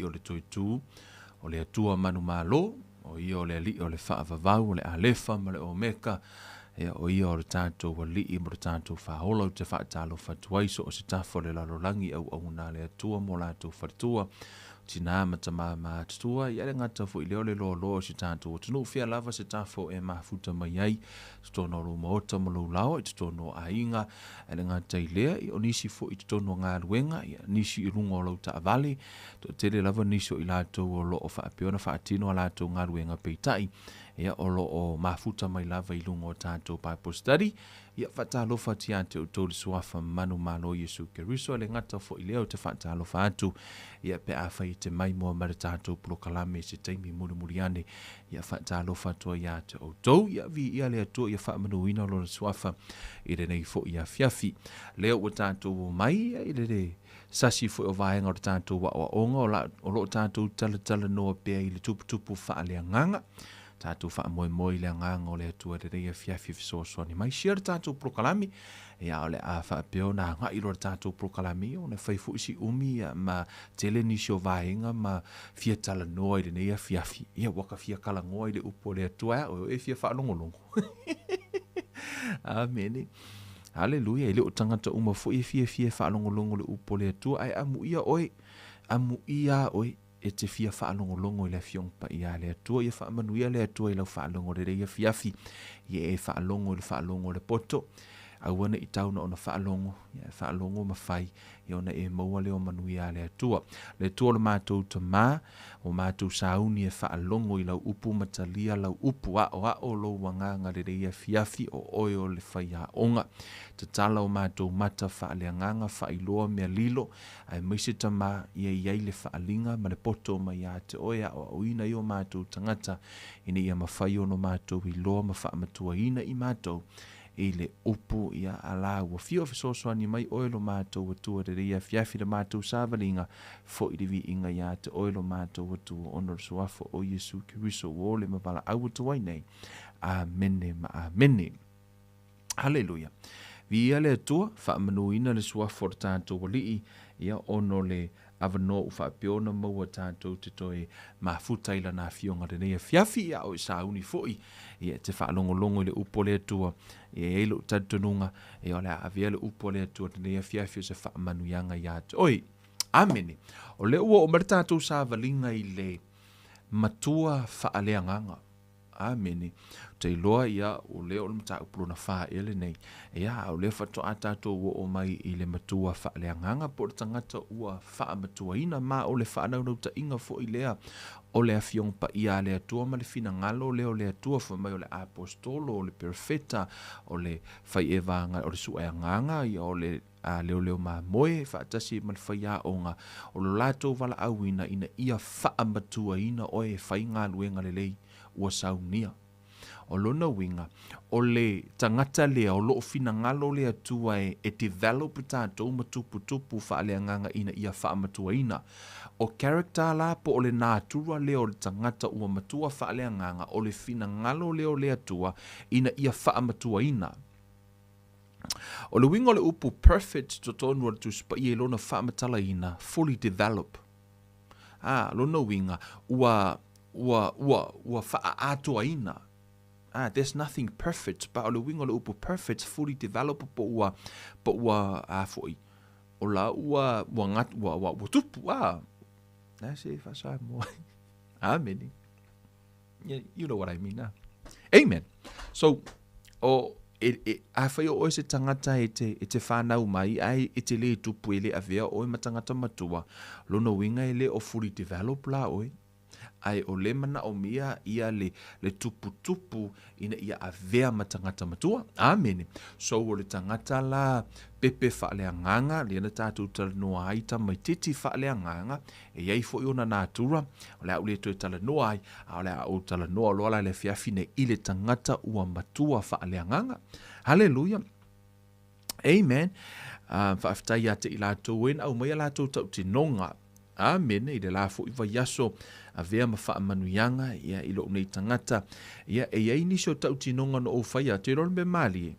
Alii o le Toetū, o le Atua manumalo, o ia o le Alii o le faavavau, o le Alefa ma le Omeka, ia o ia o le tatou Alii ma le tatou Faaola. Ou te faatalofa atu ai so o se tafa o le lalolagi, auauna a le Atua ma o latou faletua, tinā ma tamā matutua, ia e le gata foi i lea o le loaloa o si tatou atunuu, fea lava se tafa o e mafuta mai ai, totonu o lou maota ma lou laoa, i totonu o aiga, e le gata i lea, o nisi foi i totonu o galuega, ia nisi i luga o lau taavale, toatele lava nisi o i latou o lo o faapea ona faatino a latou galuega, peitai, ia o lo o mafuta mai lava i luga o tatou Bible study. Ia faatalofa atu ia te outou i le suafa manumalo o Iesu Keriso, e le gata foi i lea ou te faatalofa atu, ia pe afai e te maimoa mai le tatou polokalame i se taimi mulimuli ane, ia faatalofa atu ai ia te outou. Ia viia le Atua, ia faamanuina lona suafa i lenei foi afiafi. Lea ua tatou omai i le sasi foi o vaega o le tatou aoaoga, o lo o tatou talatalanoa pea i le tuputupu faaleagaga. Tatou faamoemoe i le agaga o le Atua i lenei afiafi fesoasoani mai. Share le tatou polokalame, ia o le a faapea ona agai loa le tatou polokalame, ona fai foi si umi ma tele nisi o vaega ma fia talanoa i lenei afiafi. Ia ua ka fia talanoa i le upu o le Atua, e oe e fia faalogologo. Amene. Haleluia. E le o tagata uma foi e fiafia e faalogologo le upu o le Atua, ae amuia oe, amuia oe e te fia faalogologo i le Afioga Paia a le Atua. Ia faamanuia le Atua i lau faalogo lelei afiafi. Ia e faalogo i le faalogo o le poto. Aua ne i tau na ona faalogo, ia e faalogo ma fai, ia ona e maua lea o manuia a le Atua. Le Atua o le matou Tamā, o matou sauni e faalogo i lau upu ma talia lau upu, aoao lou agaga lelei afiafi, o oe o le faiaoga. Tatala o matou mata faaleagaga, faailoa mea lilo, aemaise Tamā, ia i ai le faaaliga ma le poto mai ia te oe, aoaoina ai o matou tagata, ina ia mafai ona matou iloa ma faamatuaina i matou i le upu ia ala ua fia fesoasoani mai oe lo matou Atua i lenei afiafi le matou savaliga, foi le viiga ia te oe lo matou Atua, ona o le suafa o Iesu Keriso ua ole ma valaau atu ai nei. Amene ma amene. Haleluia. Viia le Atua, faamanuina le suafa o le tatou Alii, ia ona o le avanoa ua faapea ona maua tatou te toe mafuta i lana afioga lenei afiafi, ia o i sauni foi, ia te faalogologo i le upu o le Atua, ia e i ai lou talitonuga, ia o le a avea le upu o le Atua lenei afiafi o se faamanuiaga ia te oe. Amene. O lea ua oo mai le tatou savaliga i le matua faaleagaga. Amene. Ou te iloa ia o lea o le mataupu lona fa ea lenei. Ia, a o lea faatoa tatou oo mai i le matua faaleagaga po o le tagata ua faamatuaina, ma o le faanaunautai foi lea o le Afioga Paia a le Atua ma le finagalo lea o le Atua fai mai o le apostolo, o le perofeta, o le faieva, o le sueagaga, ia o le leoleo mamoe faatasi ma le faiaoga, o lo latou valaauina ina ia faamatuaina oe e fai galuega lelei ua saunia. O lona uiga, o le tagata lea o loo finagalo le Atua e develop tatou ma tuputupu faaleagaga ina ia faamatuaina. O character la po o le natura lea o le tagata ua matua faaleagaga, o le finagalo lea o le Atua ina ia faamatuaina. O le uiga o le upu perfect totonu o le Tusi Paia i lona faamatalaina, fully develop. A, lona uiga, ua, ua, ua, ua faaatoaina. Ah, there's nothing perfect, but o le uiga o le upu perfect, fully develop, po ua, po ua, a foi, o la ua, ua, gat, ua, ua, ua tupu, ah. That's it, faa-Samoa. Amene. Yeah, you know what I mean, ah. Amen. So, o, e, e, afai o oe se tagata e te, e te whanau mai, ai e te le tupu e le avea oe ma tagata matua, lona uiga e le o fully develop la oe, ae o le manaomia ia le, le tuputupu ina ia avea ma tagata matua. Amene. So o le tagata la pepe faaleagaga, lea na tatou talanoa ai tamaitiiti faaleagaga, e i ai foi ona natura, o le a ou le toe talanoa ai, a o le a ou talanoa loa la i le afiafi nei i le tagata ua matua faaleagaga. Haleluia. Amen. Faafetai ia te i latou e na aumai a latou tautinoga. Amene. I le la foi vaiaso avea ma faamanuiaga ia i lou nei tagata. Ia e i ai nisi o tautinoga na ou faia, te iloa le mea malie.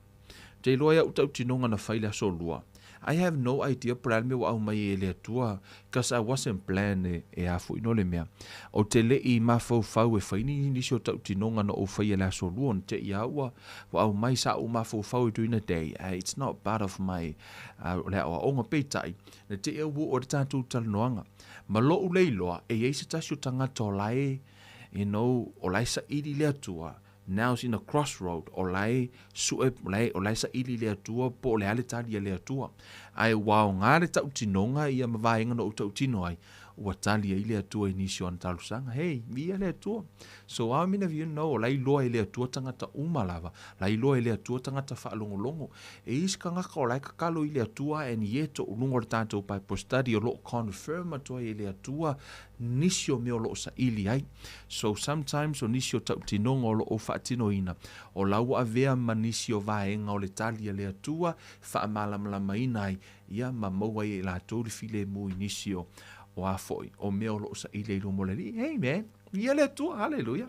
Te iloa ai au tautinoga na fai le aso lua. I have no idea po o le a le mea ua aumai e le Atua cause I wasn't plan e, e a foi no le mea. Ou te le i mafaufau e fai ni nisi o tautinoga na ou faia i le aso lua ona te i a ua, ua aumai sa ou mafaufau during the day. It's not part of my uh, o le aoaoga peitai, na te i a ua oo le tatou talanoaga. Ma lo'u le iloa, e i ai se tasi o tagata o la e, you know, o la e saili i le Atua, now is in a crossroad, o la e sue, o la e, o la e saili i le Atua po o le a le tali a le Atua. Ae ua aoga le tautinoga ia ma vaega na ou tautino ai, ua tali ai le Atua i nisi o ana talosaga. Hey, viia le Atua. So how many of you know, o la e iloa e le Atua tagata uma lava, la e iloa e le Atua tagata faalogologo. E i ai se tagata o la e tatalo i le Atua and yet o luga o le tatou Bible study o lo o confirm atu ai e le Atua nisi o mea o lo o saili ai. So sometimes o nisi o tautinoga o lo o faatinoina, o la ua avea ma nisi o vaega o le tali a le Atua faamalamalamaina ai ia ma maua ai e latou le filemu i nisi o o a foi o mea o lo o saili ai i luma o le Alii. Amen. Ia le Atua. Hallelujah.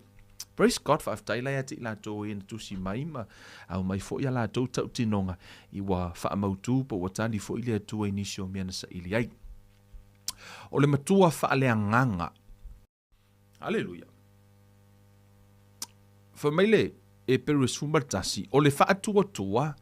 Praise God, faafetai la ia te i latou e na tusi mai ma aumai foi a latou tautinoga i ua faamautu po ua tali foi le Atua i nisi o mea na saili ai. O le matua faaleagaga. Haleluia. Fai mai le Eperu e 11, o le faatuatua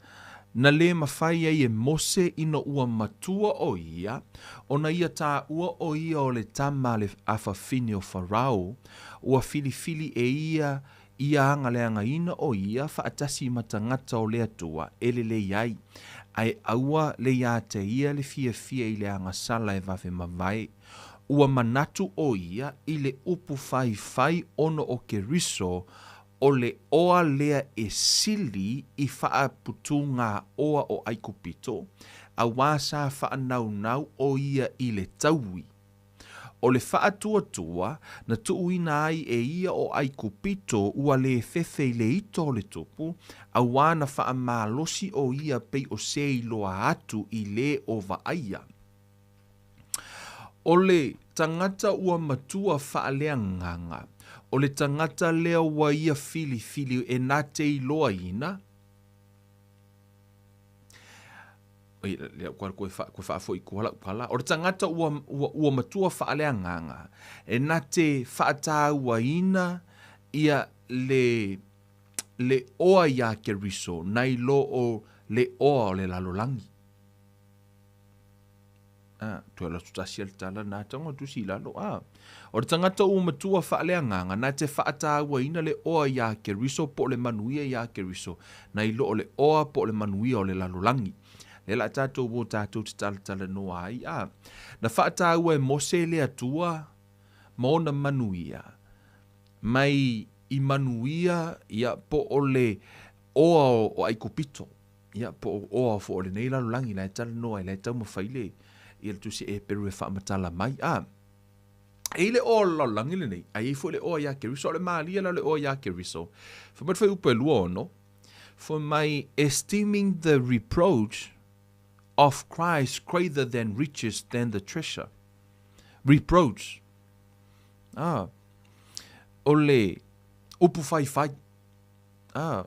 na lē mafai ai e Mose ina ua matua o ia, ona ia taua o ia o le tama a le afafine o Farao, ua filifili e ia ia agaleagaina o ia faatasi ma tagata o le Atua e lelei ai, ae aua le iā te ia le fiafia i le agasala e vave mavae. Ua manatu o ia i le upu faifai ona o Keriso, o le oa lea e sili i faaputugā oa o ʻAikupito, auā sa faanaunau o ia i le taui. O le faatuatua na tuuina ai e ia o ʻAikupito ua lē fefe i le ito o le tupu, auā na faamalosi o ia pei o se iloa atu i lē o vaaia. O le tagata ua matua faaleagaga, o le tagata lea ua ia filifili e na te iloaina, Oi, lea koe koe wha, koe whaafoi koa lau pala. O le tagata ua, ua, ua matua faaleagaga, e na te faatauaina ia le, le oa iā Keriso, nai lo o le oa o le lalolagi. A, toe alu atu tasi a le tala na tago tusi i lalo. A, o le tagata ua matua faaleagaga, na te faatauaina le oa iā Keriso po o le manuia iā Keriso, nai lo o le oa po o le manuia o le lalolagi. Lea la tatou o tatou te talatalanoa ai. A, na faataua e Mose le Atua ma ona manuia, mai i manuia ia po o le oa o ʻAikupito. Ia, po o oa foi o lenei lalolagi la e talanoa ai, la e taumafai le, ia le tusi Eperu e faamatala mai. A, e i le oa o le lalolagi lenei, a i ai foi le oa iā Keriso, o le malie la o le oa iā Keriso. Fai mai le fuaiupu e 26, fai mai, esteeming the reproach of Christ greater than riches than the treasure. Reproach. A, o le upu faifai. A,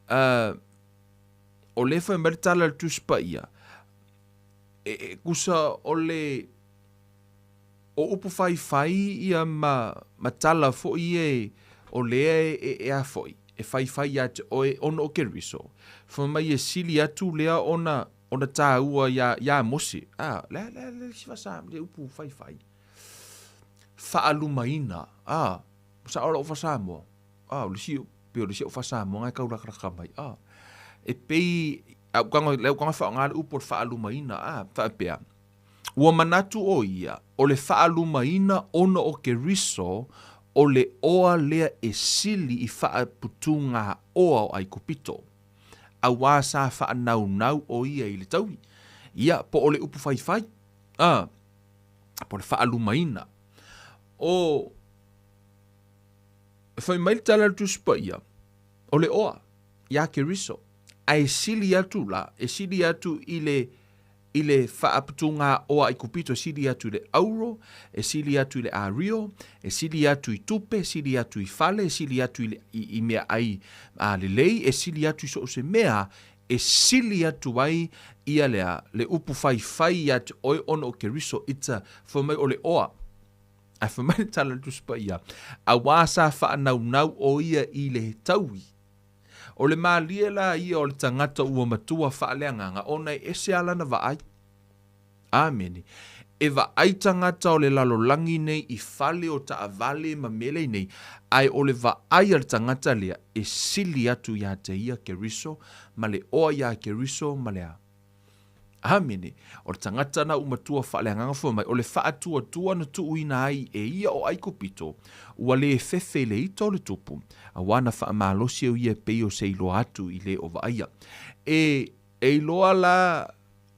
a, o lea fai mai le tala a le Tusi Paia, e, e kusa o le, o upu faifai ia ma, ma tala foi ia e, o lea e, e, e a foi, e faifai iā te oe ona o Keriso. Fai mai e sili atu lea ona, ona tāua iā, iā Mose. A, le, le, le isi fasa, le upu faifai. Faalumaina, a, sao lou faa-Samoa. A, o le isi, pei o le isi au faa-Samoa na e tau lakalaka mai, a, e pei, a ua tago, lea ua tago e faaaoga le upu o le faalumaina, a, faapea, ua manatu ʻo ia, o le faalumaina ona o Keriso, o le oa lea e sili i faaputugā oa o ʻAikupito, auā sa faanaunau ʻo ia i le taui, ia, po o le upu faifai, a, po o le faalumaina. O. E fai mai le tala a le Tusi Paia, o le oa, iā Keriso, a e sili atu la, e sili atu i le, i le faaputugā oa ʻAikupito, e sili atu i le auro, e sili atu i le ario, e sili atu i tupe, e sili atu i fale, e sili atu i, le, i, i meaʻai a lelei, e sili atu i so o se mea e sili atu ai ia lea le upu faifai ia te oe ona o Keriso, it's a, fai mai o le oa. Ae fai mai le tala a le Tusi Paia, auā sa faanaunau o ia i le taui. O le malie la ia o le tagata ua matua faaleagaga ona e ese a lana vaai. Amene. E vaai tagata o le lalolagi nei i fale o taavale ma mea lenei, ae o le vaai a le tagata lea e sili atu iā te ia Keriso ma le oa iā Keriso ma le a. Amene. O le tagata na ua matua faaleagaga fua mai, o le faatuatua na tuuina ai e ia o Aikupito, ua lē fefe i le ita o le tupu, auā na faamalosi au ia e pei o se iloa atu i lē o vaaia. E, e iloa la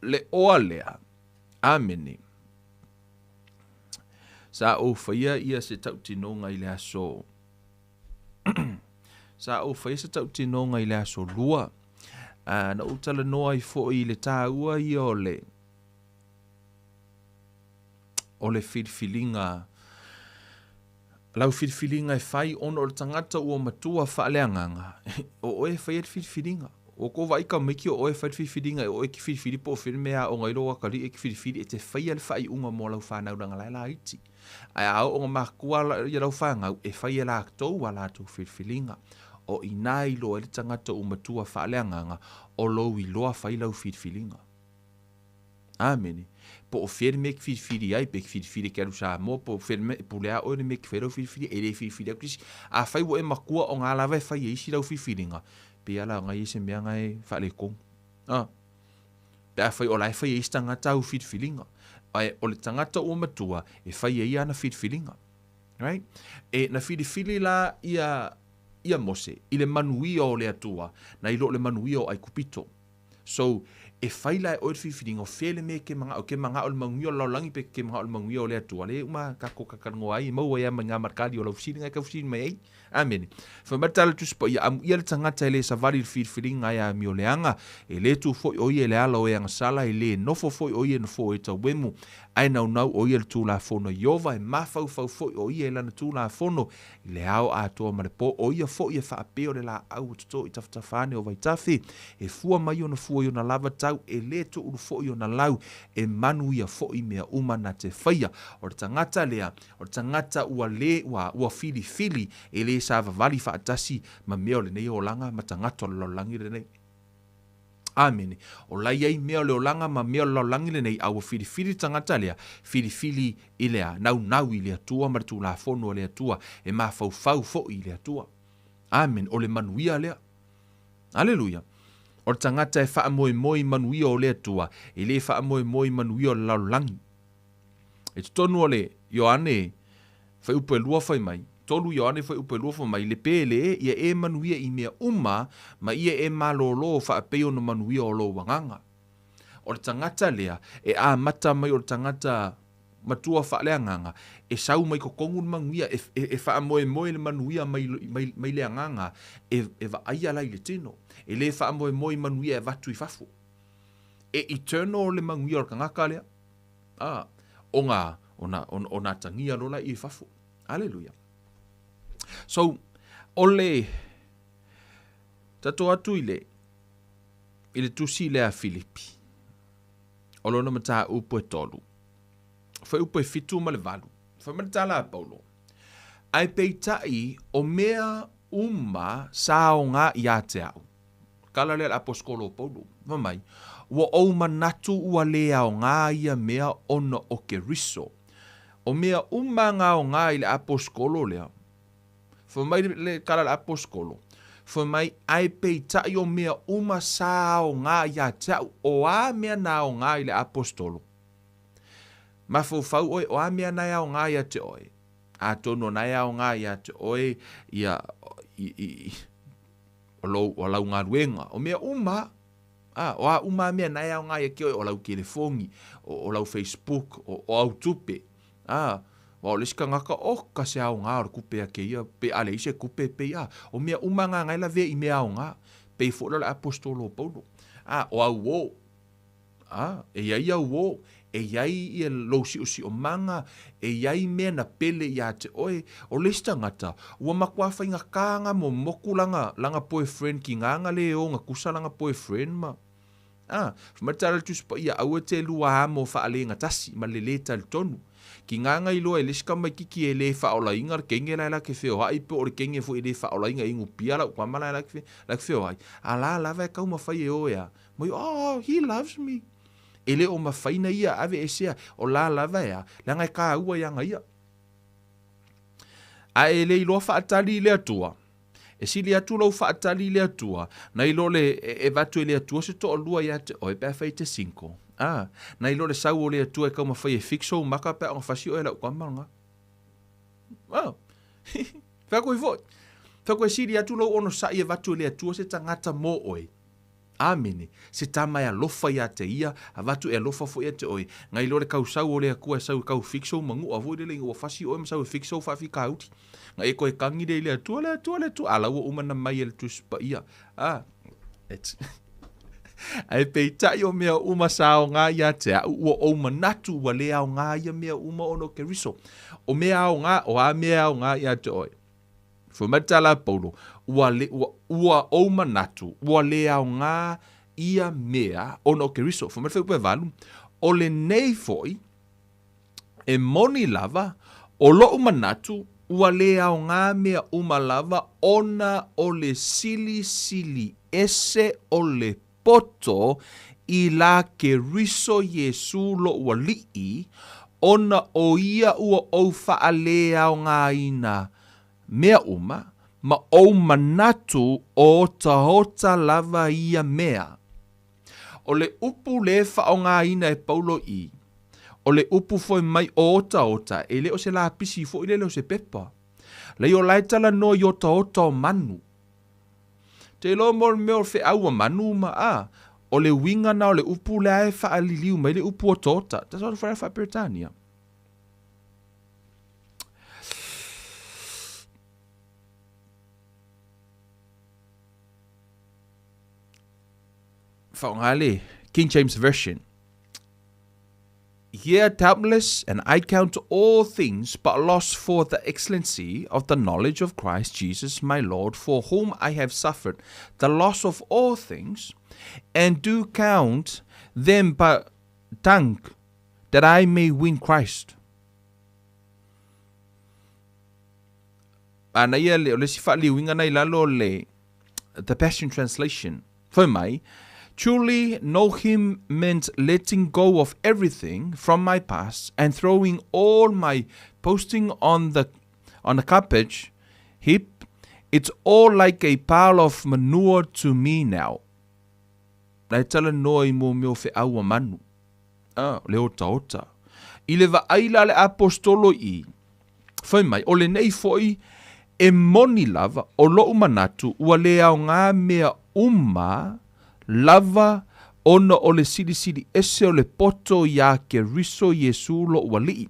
le oa lea. Amene. Sa ou faia ia se tautinoga i le aso Sa ou faia se tautinoga i le aso Lua. Na ou talanoa ai foi i le tāua ia o le o le filifiliga lau filifiliga e fai ona o le tagata ua matua faaleagaga, o oe e faia le filifiliga. Ua kou vaai tamaiti o oe e fai le filifiliga e oe e te filifili po o fea le mea e aoga ai lou atalii e te filifili e te faia le faaiuga mo lau fanau leaga la e laiti. Ae a oo ina matua ia lau fanau e fai e latou a latou filifiliga. O i ina e iloa ai le tagata ua matua faaleagaga o lou iloa fai lau filifiliga. Amene. Po o fea le mea e te filifili ai, pe e te filifili e te alu Samoa, po o fea le mea, e pule lava oe i le mea e te fai lau filifiliga, e le filifili atu se isi. Afai ua e matua o na lava e fai e isi lau filifiliga, pei lava la o na i ai se mea na e faaletonu. A. Pe afai o la e fai e isi tagata au filifiliga. Ae o le tagata ua matua, e fai e ia ana filifiliga. Right? E, na filifili la ia, ia Mose i le manuia o le Atua, na i lo le manuia o Aikupito. So, e fai la e oe le filifiliga o fea le mea e ke manao, ke manao i le manuia o le lalolagi pe ke manao i le manuia o le Atua. Lea uma tatou talatalanoa ai, e maua ai lava mai ngā matakali o lau fesili ngai tau fesili mai ai. Amene. Fai mai le tala Tusi Paia, amuia le tagata e le savali i le filifiliga ae amio leaga, e le tu foi o ia i le ala o e agasala, e le nofo foi o ia i nofo o e tauemu, ae naunau o ia i le Tulafono a Ieova, e mafaufau foi o ia i lana Tulafono i le ao atoa ma le po, o ia foi e faapea o le laau e toto i tafatafa ane o vaitafe, e fua mai ona fua i ona lava tau, e le tuulu foi ona lau, e manuia foi mea uma na te faia. O le tagata lea, o le tagata ua le, ua, ua filifili, e le savavali faatasi ma mea o lenei olaga ma tagata o le lalolagi lenei. Amene. O la i ai mea o le olaga ma mea o le lalolagi lenei, a ua filifili le tagata lea, filifili i le a, naunau i le Atua ma le Tulafono a le Atua, e mafaufau foi i le Atua. Amene. O le manuia lea. Aleluia. O le tagata e faamoemoe i manuia o le Atua, e le faamoemoe i manuia o le lalolagi. I totonu o le Ioane fuaiupu e lua fai mai, 3 Ioane fuaiupu e lua fai mai, le pele ia e manuia i mea uma, ma ia e malōlō faapei ona manuia o lou agaga. O le tagata lea, e amata mai o le tagata matua faaleagaga, e sau mai totonu le manuia, e, e, e faamoemoe le manuia mai, mai, mai le agaga, e, e vaaia la i le tino. E le faamoemoe i manuia e avatu i fafo. E eternal le manuia o le tagata lea. A, o ngā, o nā, o, o nā tangia lola i fafo. Aleluia. So, o le, tatou atu i le, i le tusi lea Filipi, o lona mataupu e tolu, fuaiupu e 7 ma le 8, fai mai le tala a Paulo, ae peitai o mea uma sa aoga iā te au. Kala lea le aposetolo o Paulo, fai mai, ua ou manatu ua le aoga ia mea ona o Keriso. O mea uma na aoga i le aposetolo lea, fai mai le kala le aposetolo, fai mai, ae peitai o mea uma sa aoga iā te au, o a mea na aoga i le aposetolo? Mafaufau oe, o a mea na e aoga iā te oe? Atonu o na e aoga iā te oe ia, i, i, o lou, o lau galuega, o mea uma, a, o a uma a mea na e aoga ia ke oe, o lau telefoni, o, o lau Facebook, o, o au tupe, a, aua o le isi tagata, oka se aoga o le kupe a kēia, pe a leai se kupe pei a, o mea uma na na e lavea i mea aoga, pei foi la o le aposetolo o Paulo, a, o au uō, a, e i ai au uō, E i ai ia lou siosiomaga, e i ai mea na pele iā te oe. O le isi tagata, ua matua faigata ga momoku lana, lana boyfriend ki ga le o gatusa lana boyfriend ma. A, fai mai le tala a le Tusi Paia, aua e te lua amo faalegatasi ma le lē talitonu. Ki ga iloa e le isi tamaititi e lē faaolaina le teine la e la te feoai po o le teine foi e lē faaolaina e inu pia lau tama la e la te la te feoai, a la lava e taumafai e o e a mai, oh, he loves me. E le o mafai na ia aveesea, o la lava e a, leaga e kāua iā ia. A e le iloa faatali i le Atua, e sili atu lou faatali i le Atua, nai lo le e avatu e le Atua se toalua iā te oe pe afai e te single. A, nai lo le sau o le Atua e taumafai e fix ou maka pe a ona fasi oe e lau tama lena. A, fai atu ai foi. Fai atu e sili atu lou onosai e avatu e le Atua se tagata mo oe. Amene. Se tama e alofa iā te ia, avatu e alofa foi ia te oe. Nai lo le kausau o le Atua e sau e kau fix ou manu'a foi lele ina ua fasi oe ma sau e fix ou faafitauli. Na e koe kagi lea i le Atua, le Atua, le Atua, a la ua uma na mai e le Tusi Paia. A, it's. Ae peitai o mea uma sa aoga ia te a'u, ua ou manatu ua le aoga ia mea uma ona o Keriso. O mea aoga, o a mea aoga ia te oe? Fai mai le tala a Paulo, ua, le, ua, ua ou manatu, ua le aoga ia mea ona o Keriso. Fai mai le fuaiupu 8, o lenei foi, e moni lava, o loʻu manatu, ua le aoga mea uma lava ona o le silisili ese o le poto i la Keriso Iesū loʻu Aliʻi, ona o ia ua ou faaleaogaina mea uma, ma ou manatu o otaota lava ia mea. O le upu lē faaaogaina e Paulo i, o le upu foi mai o otaota, e le o se lapisi foi lele o se pepa. Leai o la e talanoa i otaota o manu. Te iloa mo le mea o le feau a manu ma a, o le uiga na o le upu lea e faaliliu mai le upu otaota. That's what le faa-Peretania. Faaaoga le King James Version. Yea, doubtless, and I count all things but loss for the excellency of the knowledge of Christ Jesus my Lord, for whom I have suffered the loss of all things, and do count them but dung, that I may win Christ. A na ia le, o le isi faaliliuina na i lalo o le The Passion Translation. Fai mai, Truly know him meant letting go of everything from my past and throwing all my posting on the on the garbage heap. It's all like a pile of manure to me now. Na e talanoa i mō mea o feau a manu. A, le otaota. I le vaai la le aposetolo i, fai mai, o lenei foi e moni lava, o loʻu manatu, ua le aoga mea uma lava ona o le silisili ese o le poto iā Keriso Iesū loʻu Aliʻi.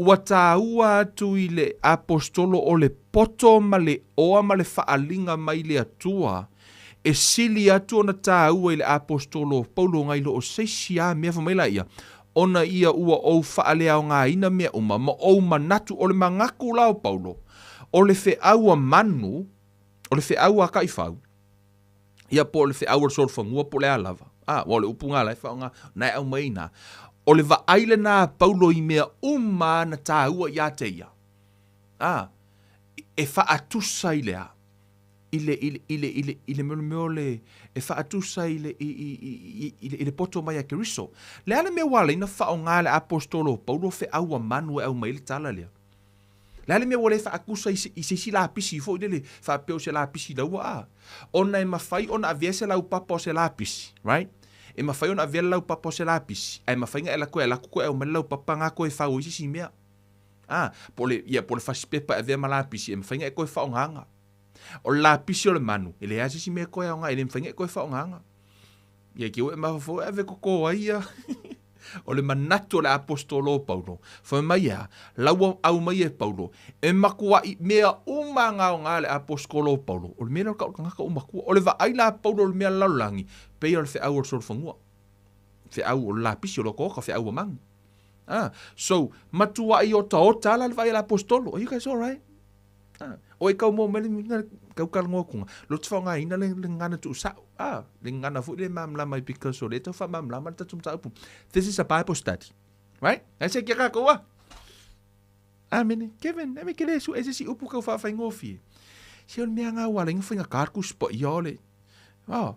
Ua tāua atu i le aposetolo o le poto ma le oa ma le faaliga mai le Atua E sili atu ona tāua i le aposetolo o Paulo nai lo o se isi a mea fai mai la ia, ona ia ua ou faaleaogaina mea uma ma ou manatu o le manatu la o Paulo, o le feau a manu, o le feau a taifau, ia po o le feau a le solofanua po o le a lava, a, aua o le upu na la e faaaoga, na e aumai ai na, o le vaai lena a Paulo i mea uma na tāua iā te ia, a, e faatusa i le a? I le, i le, i le, i le, i le mea o le, e faatusa i le, i, i, i, i, i le poto mai a Keriso. Le a le mea ua ala ai na faaaoga le aposetolo o Paulo feau a manu e aumai ai le tala lea? Le a le mea ua le faatusa i se, i se isi lapisi foi lele faapea o se lapisi laua a? Ona e mafai ona avea se laupapa o se lapisi, right? E mafai ona avea le laupapa o se lapisi, ae mafai na e alu atu e alu atu toe aumai le laupapa na toe fau ai se isi mea. A, po o le, ia, po o le fasipepa e avea ma lapisi, e mafai na e toe faaaogaina. O le lapisi o le manu, e leai se isi mea e toe aoga, e le mafai ona e toe faaaogaina. Ia te ua e mafaufau e ave toto ai ia. O le manatu o le aposetolo o Paulo, fai mai e a, lau aumai e Paulo, e matuai mea uma na aoga a le aposetolo o Paulo, o le mea lea o le tau o le tagata ua matua. O le vaai la a Paulo i le mea lalolagi, pei o le feau o le solofanua, feau o le lapisi o le otaota, feau a manu. Ah, so, matuaʻi otaota ala le vaai a le aposetolo. Are you guys alright? Ah, o e kau mo mai le kau talanoa atuga, lo te faaaogaina le le gagana tuusao. Ah, le gagana foi le malamalama ai because o lea e tau faamalamalama le tatou mataupu. This is a Bible study. Right? Ai se kia kākou ah. Amene. Kevin, ame ke le suʻe se isi upu kau faafaigofie. Se o le mea ngā ua ala inga faigata le Tusi Paia o le Oh,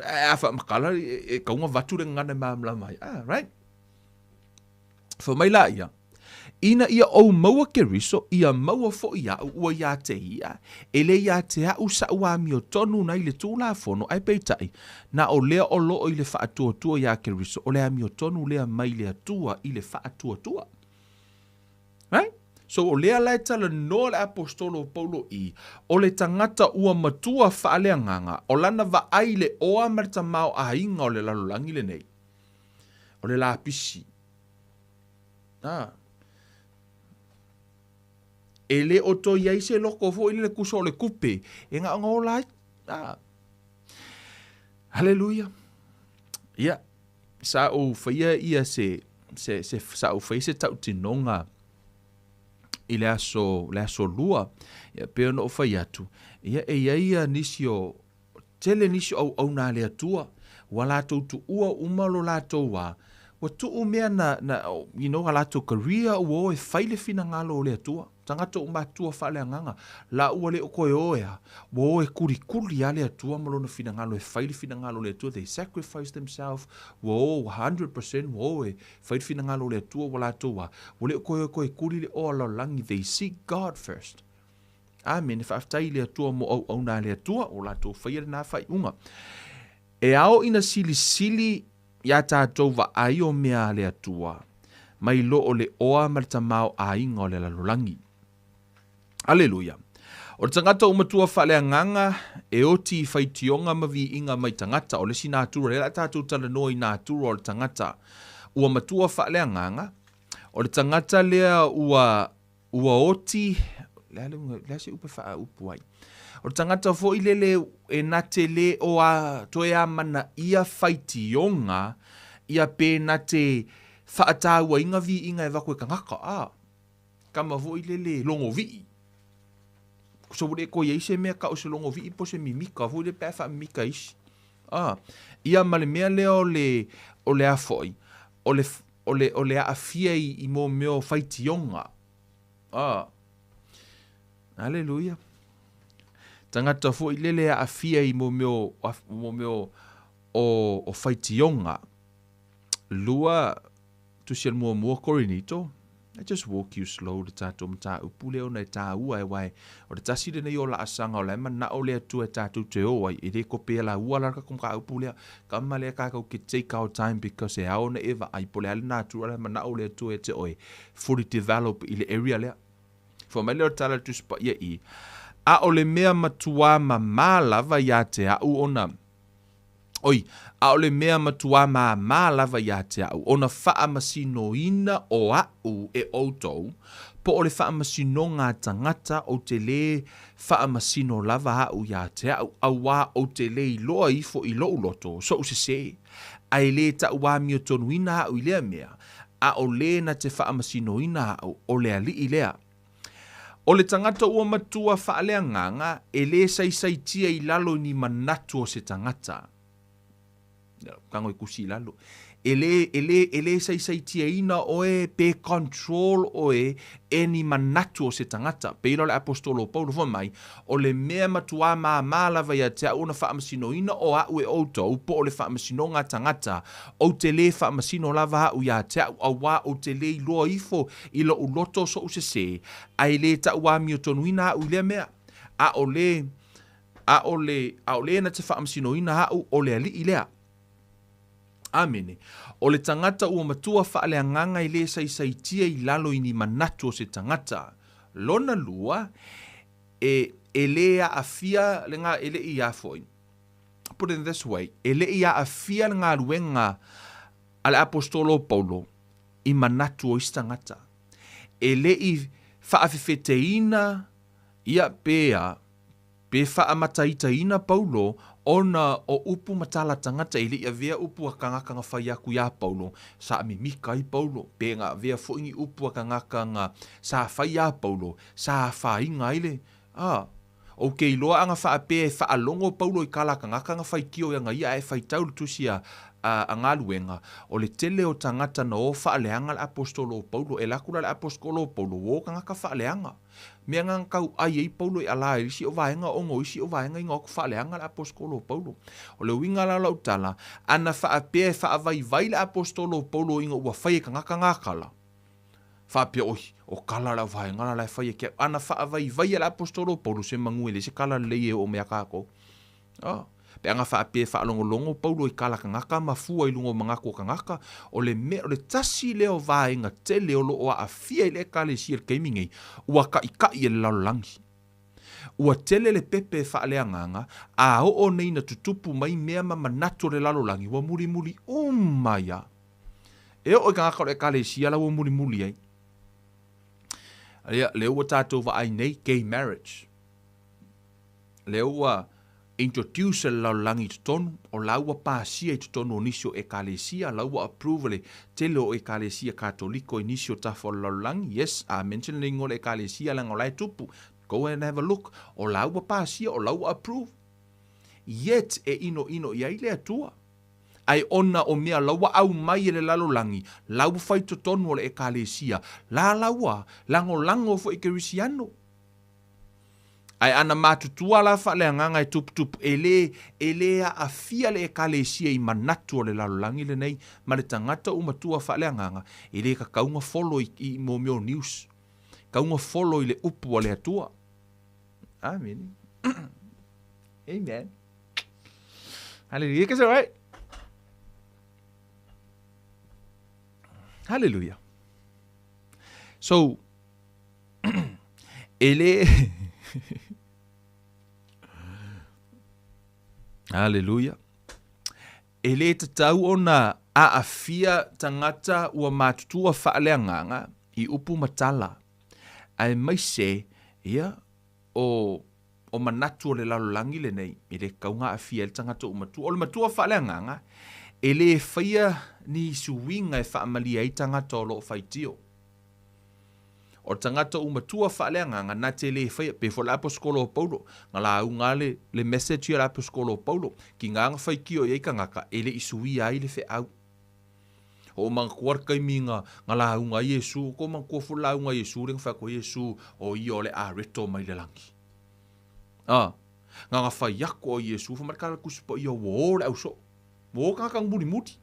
a faamatala e kauga vatu le gagana e malamalama ai. Ah, right? Fai mai laia, Ina ia ou maua Keriso, ia maua foʻi aʻu ua iā te ia, e le iā te aʻu saʻu amiotonu na i le Tulafono, ae peitai, na o lea o loo i le faatuatua iā Keriso, o le amiotonu lea mai le Atua i le faatuatua. Right? So o lea la e talanoa le aposetolo o Paulo i, o le tagata ua matua faaleagaga, o lana vaai i le oa ma le tamaoaiga o le lalolagi lenei. O le lapisi. Ah. E le o toe i ai se loko foi le kuso o le kupe e gaoga ola ai. Ah. Haleluia. Ia, sa ou faia ia se, se, se, sa ou faia se tautinoga i le aso, le aso lua, ia, pei ona ou fai atu, ia, e i ai ia nisi o, Tele nisi o auauna a le Atua, ua latou tuua uma lo latou wā, ua tuu mea na, na, you know, a latou career ua o e fai le finagalo o le Atua. Tagata ua matua faaleagaga, la ua le o toe o e a, ua o e kulikuli a le Atua ma lona finagalo e fai le finagalo o le Atua, they sacrifice themselves, ua o 100% ua o e fai le finagalo o le Atua ua latou wā, ua le o toe o e toe kuli le oa lalolagi, they seek God first. Amene, faafetai i le Atua mo auauna a le Atua, o latou faia lena faaiuga. E ao ina silisili iā tatou vaai o mea a le Atua, mai lo o le oa ma le tamaoaiga o le lalolagi. Aleluia! O le tagata ua matua faaleagaga e oti i faitioga ma viiga mai tagata, o le isi natura, lea la tatou talanoa i natura o le tagata ua matua faaleagaga, o le tagata lea ua Ua oti, le a le uiga, le a se upu e faaupu ai. O le tagata foi lele e na te le o a toe amanaia faitioga ia pe na te faatauaina viiga e vaku e tagata, a kama foi lele logovii. So ua le toe i ai se mea tau se logovii po o se mimika foi lele pe a faamimika e isi. A, ia ma le mea lea o le, o le a foi, o le, o le, o le aafia i, i mō mea o faitioga. Ah. Aleluia. Tagata foi lele aafia i mō mea o, mō mea o, o, o faitioga. Lua, Tusi a le Muamua Korinito, I just walk you slow le tatou mataupu lea ona e tāua e wae o le tasi lenei o laasaga o la e manao le Atua e tatou te o ai e le kope la ua la le tatou mataupu lea kama lea tatou ke take our time because e ao ona e vaai po o le a le natura la e manao le Atua ia te oe fully develop i le area lea. Fai mai lea o le tala a le Tusi Paia i, A o le mea matuā mamā lava iā te aʻu ona Oi, a o le mea matuā māmā lava iā te aʻu, ona faamasinoina o aʻu e ʻoutou, po o le faamasinoga a tagata, ou te lē faamasino lava aʻu iā te aʻu, auā ou te lē iloa ifo i loʻu loto, soʻu sesē, a e lē taʻuamiotonuina aʻu i lea mea, a o lē na te faamasinoina aʻu, o le Aliʻi lea. O le tagata ua matua faaleagaga e lē saisaitia i lalo i ni manatu o se tagata. Tago e kusi i lalo. E lē, e lē, e lē saisaitiaina oe pe control oe e ni manatu o se tagata. Pei la o le Aposetolo o Paulo fai mai, O le mea matuā māmā lava ia te aʻu ona faamasinoina o aʻu e ʻoutou, po o le faamasinoga a tagata, ou te lē faamasino lava aʻu iā te aʻu, auā ou te lē iloa ifo i loʻu loto soʻu sesē, a e lē taʻuamiotonuina aʻu i lea mea. ʻAʻole, ʻaʻole, ʻaʻole na te faamasinoina aʻu, o le Aliʻi lea. Amene. O le tagata ua matua faaleagaga e lē saisaitia i lalo i ni manatu o se tagata. Lona lua, e, e lē aafia le ga, e leʻi a foi. Put it in this way, e leʻi aafia le galuega a le Aposetolo o Paulo i manatu o isi tagata. E leʻi faafefeteina ia pe a, pe faamataitaina Paulo Ona o upu ma tala tagata e le i avea upu a kagaka na fai aku iā Paulo, sa mimika ai Paulo, pe na avea foi ni upu a kagaka na sa fai iā Paulo, sa afaina ai le, a. Ou te iloa ana faapea e faalogo Paulo i tala a tagata na faitio i ana ia ae faitau le tusi a, a, a Galuega, o le tele o tagata na o faaleaga le aposetolo o Paulo, e alu atu la le aposetolo o Paulo, ua o tagata faaleaga. Mea na na tauai ai Paulo i ala i isi o vaega ona o isi o vaega ina o atu faaleaga le aposetolo o Paulo. O le uiga la o lau tala, ana faapea e faavaivai le aposetolo o Paulo ina ua fai e tagata na tala, faapea, Oi, o tala a le auvaega la la e fai e ke au. Ana faavaivai e le aposetolo o Paulo se manu e leai se tala lelei e oo mai ia tatou. Oh. Pe ana faapea e faalogologo Paulo i tala tagata ma fua i luga o manatu o tagata, o le mea, o le tasi lea o vaega tele o lo o aafia i le Ekalesia i le taimi nei, ua taʻitaʻi e le lalolagi. Ua tele le pepe e faaleagaga, a oo nei ina tutupu mai mea ma manatu o le lalolagi, ua mulimuli uma ai lava. E oo i tagata o le Ekalesia la ua mulimuli ai. Ia, lea ua tatou vaai nei, gay marriage. Lea ua introduce e le lalolagi i totonu, o la ua pasia i totonu o nisi o Ekalesia, la ua approve e le tele o Ekalesia Katoliko i nisi o tafa o le lalolagi, yes, a mention le igoa o le Ekalesia leaga o la e tupu, go and have a look, o la ua pasia, o la ua approve. Yet e inoino i ai le Atua. Ae ona o mea la ua aumai e le lalolagi, la ua fai totonu o le Ekalesia, la la ua lagolago foi i Kerisiano. Ae ana matutua la faaleagaga e tuputupu, e le, e le aafia le Ekalesia i manatu o le lalolagi lenei, ma le tagata ua matua faaleagaga, e le tatau ona follow i, i mo mea o news. Tatau ona follow i le upu a le Atua. Amene. Amen. Hallelujah. You guys all right? Hallelujah. So, e le... Hallelujah. E le tatau ona aafia tagata ua matutua faaleagaga i upu ma tala, aemaise ia o o manatu o le lalolagi lenei, e le tatau ona aafia ai le tagata ua matua. O le matua faaleagaga, e le faia ni suiga e faamalie ai tagata o lo o faitio. O le tagata ua matua faaleagaga, na te le faia, pei foi o le aposetolo o Paulo, na lauga le, le message ia a le aposetolo o Paulo, ki gā na faitio i ai tagata, e le i suia ai le feau. O manatua le taimi na, na lauga ai Iesu, ko manatua foi le lauga a Iesu lea na fai atu ai Iesu, o ia o le areto mai le lagi. A, na na fai atu o Iesu, fai mai le tala Tusi Paia, ua o le au soo. Ua o tagata na mulimuli.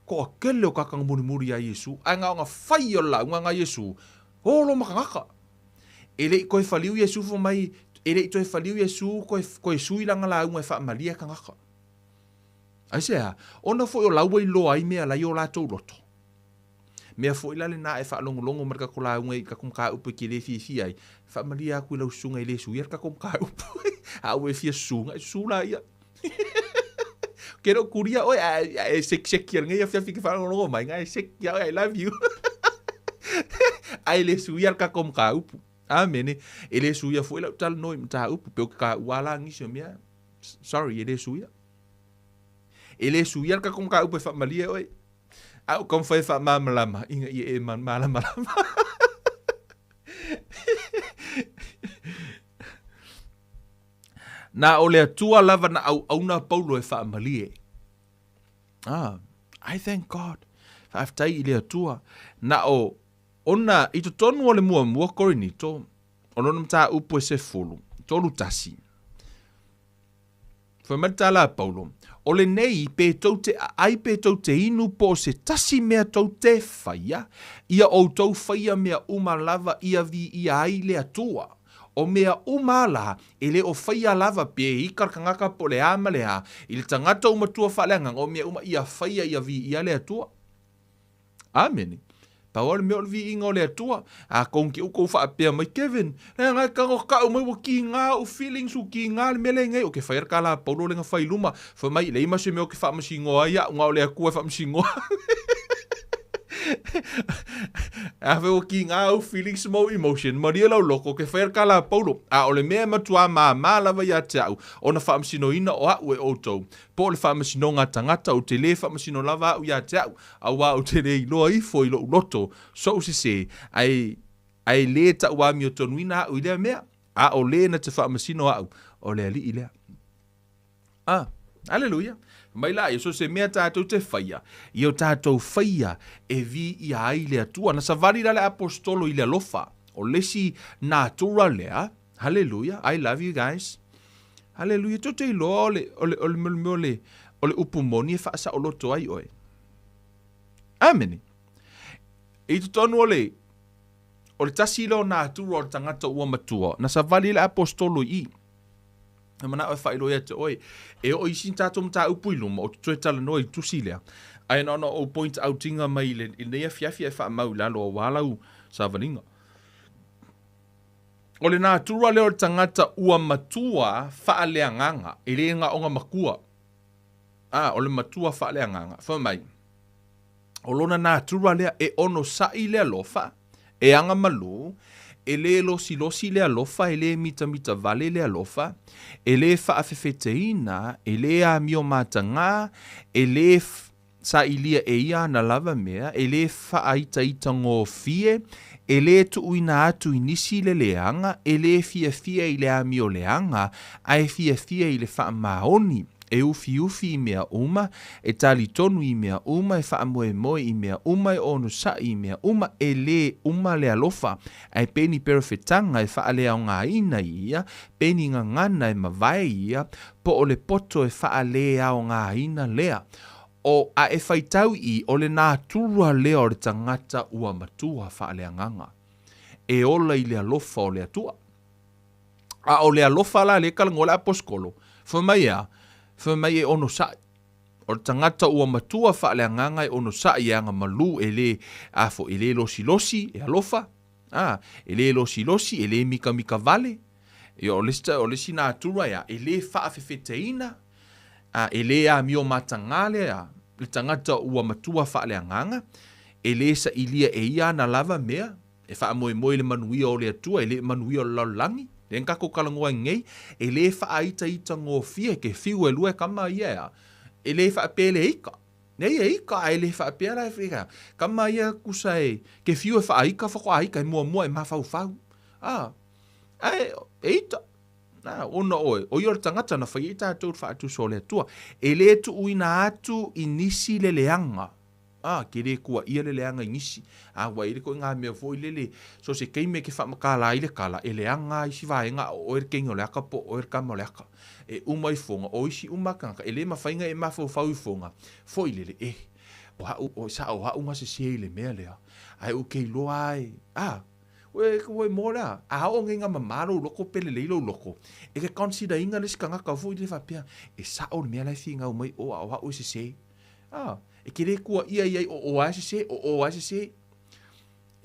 Toatele o tagata na mulimuli iā Iesu, ae na ona fai o le lauga na Iesu, o lo ma tagata. E le i toe faliu Iesu fai mai, e le i toe faliu Iesu toe, toe sui lana lauga e faamalie tagata. Aisea? Ona foi o la ua iloa ai mea la i o latou loto. Mea foi la lena e faalogologo ma le tatou lauga i tatou mataupu e te le fiafia ai, faamalie atu i lau susuga e le suia le tatou mataupu. A ua e fia susu, e susu laia. Ke le o kuria oe, ae e sekiseki a lenei afiafi ke faalogologo mai, ae seki ia oe, I love you. Ae le suia le tatou mataupu. Amene. E le suia foi lau talanoa i mataupu, pe o ke taua la nisi o mea. Sorry, e le suia. E le suia le tatou mataupu e faamalie oe. A o taumafai e faamalamalama ina ia e malamalama. Na o le Atua lava na auauna Paulo e faamalie. Ah, I thank God. Faafetai i le Atua. Na o ona i totonu o le muamua Korinito, o lona mataupu e 10, 3 1. Fai mai le tala a Paulo, O lenei, pe tou te aai pe tou te inu po o se tasi mea tou te faia, ia outou faia mea uma lava ia viia ai le Atua. O mea uma la, e le o faia lava pe ika le tagata po o le a ma le a, i le tagata ua matua faaleagaga, o mea uma ia faia ia viia le Atua. Amene. Pau lava le mea o le viiga o le Atua. A kou te kou faapea mai, Kevin, leaga e tago kau mai ua kiga ou feelings, ua kiga le mea lenei. O ke fai le tala a Paulo lea na fai i luma. Fai mai, leai ma se mea ou te faamasinoa ai au, na o le Atua e faamasinoa. A fai ua kiga au feelings ma ou emotion, malie lau loko ke faia le kala a Paulo. A o le mea e matuā māmā lava ia te a'u, ona faamasinoina o a'u e outou, po o le faamasinoga a tagata, ou te lē faamasino lava a'u ia te a'u, auā ou te lē iloa ifo i lo'u loto so'u sesē, ae, ae lē ta'uamiotonuina a'u i lea mea, a o lē na te faamasino a'u, o le Alii lea. Ah, aleluia. Mai la ia, so se mea tātou te whaia, i o tātou whaia e viia ai le Atua. Na savali la le apostolo i le alofa, o le isi natura lea, haleluia, I love you guys. Haleluia, tou te iloa o le, o le, o le, o le, o le upu moni e faasaoloto ai oe. Amene. I totonu o le, o le tasi lea o natura o le tagata ua matua, na savali le apostolo i i. E manao e faailoa ia te oe, e oo i isi tatou mataupu i luma, ou te toe talanoa i le tusi lea, ae na ona ou point out ina mai i lenei afiafi ae faamau i lalo aua lau savaliga. O le natura lea o le tagata ua matua faaleagaga, e le gaoga makua. A, o le matua faaleagaga. Fai mai, o lona natura lea e onosai le alofa, e agamalu, e lē losilosi le alofa, e lē mitamita vale le alofa, e lē faafefeteina, e lē amio matagā, e lē sailia e ia ana lava mea, e lē faaitaitagofie, e lē tuuina atu i nisi le leaga, e lē fiafia i le amio leaga, ae fiafia i le faamaoni, e ufiufi i mea uma, e talitonu i mea uma, e faamoemoe i mea uma, e onosai i mea uma, e lē uma le alofa, ae pei ni perofetaga e faaleaogaina ia, pei ni gagana e mavae ia, po o le poto e faaleaogaina lea. O, a e faitau i, o le natura lea o le tagata ua matua faaleagaga, e ola i le alofa o le Atua. A o le alofa la lea e talanoa le aposetolo, fai mai e a? Fai mai e onosai. O le tagata ua matua faaleagaga e onosai e agamalu, e lē, a foi, e lē losilosi, e alofa, a, e lē losilosi, e lē mikamika vale. Ia, o le isi, o le isi natura e a? E lē faafefeteina, a, e lē amio matagā le a, le tagata ua matua faaleagaga, e lē sailia e ia ana lava mea, E faamoemoe i le manuia o le Atua, e le manuia o le lalolagi. Lea na tatou talanoa ai nei, e le faaitaitagofie ke fiu e lua e kama ia e a, e le faapea e le ika. Nei e ika ae le faapea la e a, kama ia kusa e, ke fiu e faaika faatoa ika e muamua e mafaufau. A, ae e ita. Na, ona oe, o ia o le tagata na fai ai tatou i le faatusa o le Atua. E le tuuina atu i nisi le leaga. A, ke lē kuaʻia le leaga i nisi. A, ua i ai le koʻi ngā mea foi lele, so se keime ke faamakala ai le kala, e leaga a isi vaega a o oe le keina o le aka po o oe le kama o le aka. E uma ifoga, o isi uma kangaka, e lē mafai na e mafaufau ifoga, foi lele, eh, o haʻu, o saʻo o haʻu gasesē i le mea lea, ae ou ke iloa a e, a, ue, ue mo lea, a oo nei nga mamā lou loko pe lelei lou loko, e ke consider ina le isi kangaka foi lele faapea, e saʻo le mea la e finau mai o a o haʻu e sesē. A, e ke lē kuaʻia i ai o ʻo ae sesē, o ʻo ae sesē.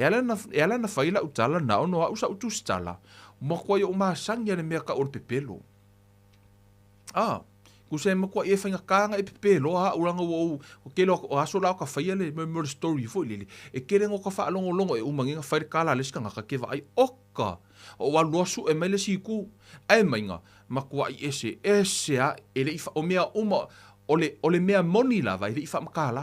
E ala na, e ala na fai laʻu tala na ono aʻu saʻu tusitala, makuai oʻu masani a le mea kaʻu o le pepelo. A, kusa e makuai e faigata na e pepeloa aʻu lana ua ou, o kele o aso la o ka faia le mea o le story foi lele, e kele no ka faalogologo e uma nei na fai le kala a le isi kangaka ke vaai, oka! O alu loa suʻe mai le isi itu, ae mai na, makuai ese ese a, e le i, o mea uma, O le, o le mea moni lava e le i faamatala.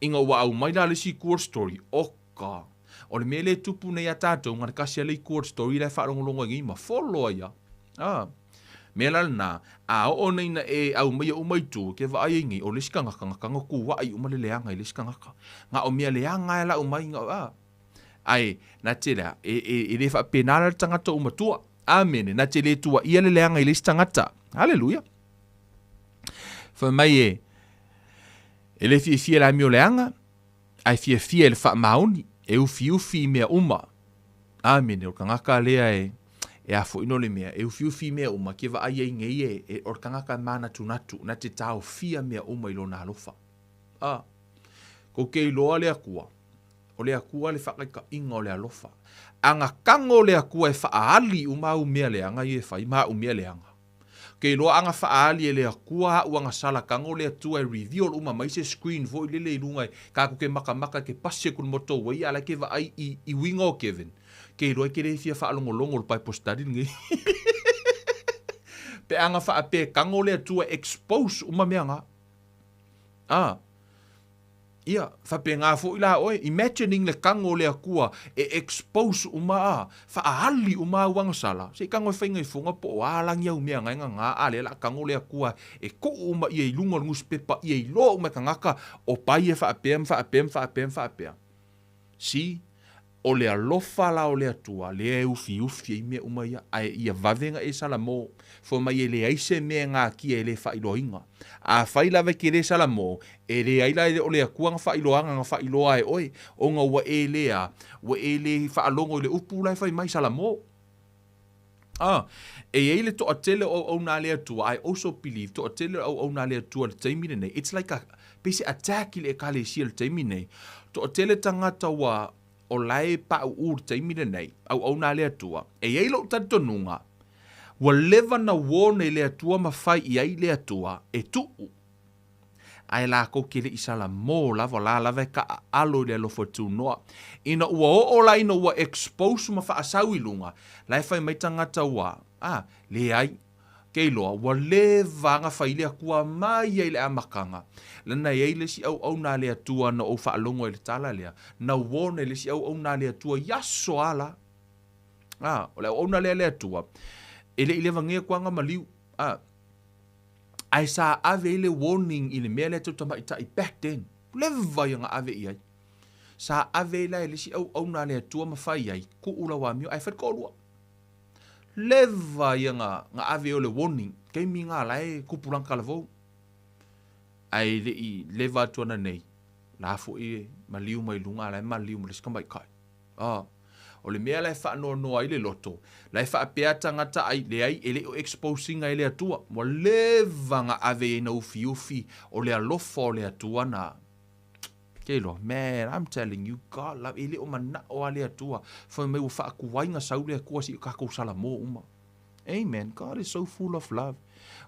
Ina ua aumai la le isi itu o le story, oka! O le mea lea e tupu nei iā tatou, na o le tasi lava le itu o le story la e faalogologo ai nei ma folo ai lava. A, mea la lena, a oo nei ina e aumaia uma itu, e te vaai ai nei, o le isi tagata na tago tuaʻi uma le leaga i le isi tagata. Na o mea leaga lava e lau mai, na, a. Ae, na te lea, e, e, e le faapena la le tagata ua matua. Amene, na te le tuaʻia le leaga i le isi tagata. Haleluia! Fai mai e, e le fiafia i le amio leaga, ae fiafia i le faamaoni, e ufiufi i mea uma. Amene, o le tagata lea e, e afoino le mea, e ufiufi i mea uma, ke vaai ai nei e, e, o le tagata e manatunatu, na te taofia mea uma i lona alofa. A, kou te iloa le Atua, o le Atua le faataitaiga o le alofa. A na tago le Atua e faaali uma au mea leaga ia e fai ma au mea leaga. Ke iloa a na faaali e le Atua a'u agasala tago le Atua e reveal uma mai se screen foi lele i luga e tatou te matamata e te pasi atu i le motor way a o la e te vaai i i uiga o Kevin. Ke iloa e te le fia faalogologo i le Bible study lenei. Pe a na faapea e tago le Atua e expose uma mea na. A. Ia, faapena foi la oe, imagining le tago o le Atua e expose uma a, faaali uma au agasala, se i tago e faiga ifoga po o a lagi au mea na e gagā, a lea o le a tago le Atua e tuu uma ia i luga o le nusipepa ia iloa uma e tagata o pai e faapea ma faapea ma faapea ma faapea. See? O le alofa la o le Atua lea e ufiufi ai mea uma ia, ae ia vave ona e salamo, fai mai e leai se mea e natia e le faailoaina. Afai lava e te le salamo, e leai la e le o le Atua na faailoaga na faailoa e oe, ona ua e le a, ua e le faalogo i le upu la e fai mai, salamo. A, e i ai le toatele o auauna a le Atua, I also believe, toatele o auauna a le Atua i le taimi lenei, it's like a, pei se attack i le Ekalesia i le taimi lenei, toatele tagata ua, o la e pauu i le taimi lenei, auauna a le Atua. E i ai lou talitonuga, ua leva na warn e le Atua ma fai i ai le Atua e tuu. Ae lakou ke le i salamo lava, o la lava e kaaalo i le alofa tunoa. Ina ua oo la ina ua expose ma faasau i luga, la e fai mai tagata ua, a, leai, ke iloa, ua leva na fai le Atua mai ia i le amataga. Lana e i ai le isi auauna a le Atua na ou faalogo ai i le tala lea, na warn e le isi auauna a le Atua i aso a la. A, o le auauna lea a le Atua, e le i levagia kuaga maliu, a, Ae sa ave ai le warning i le mea lea tau tamaitai back then. Leva ia na ave i ai. Sa ave ai la e le isi auauna a le Atua ma fai ai, tuu lau amio ae fai le toalua. Leva ia na, na ave ai o le warning, taimi na la e tupulaga talavou. Ae le i leva atu ana nei, la foi e maliu mai luga, la e maliu ma le isi tamaitai. A, o le mea la e faanoanoa ai le loto, la e faapea tagata ai, leai, e le o expose ina e le Atua. Ua leva na ave i ai na ufiufi o le alofa o le Atua na. Ke iloa, man, I'm telling you, God love, e le o manao a le Atua. Fai mai ua faatuai na sau le Atua si o tatou salamo uma. Amen. God is so full of love.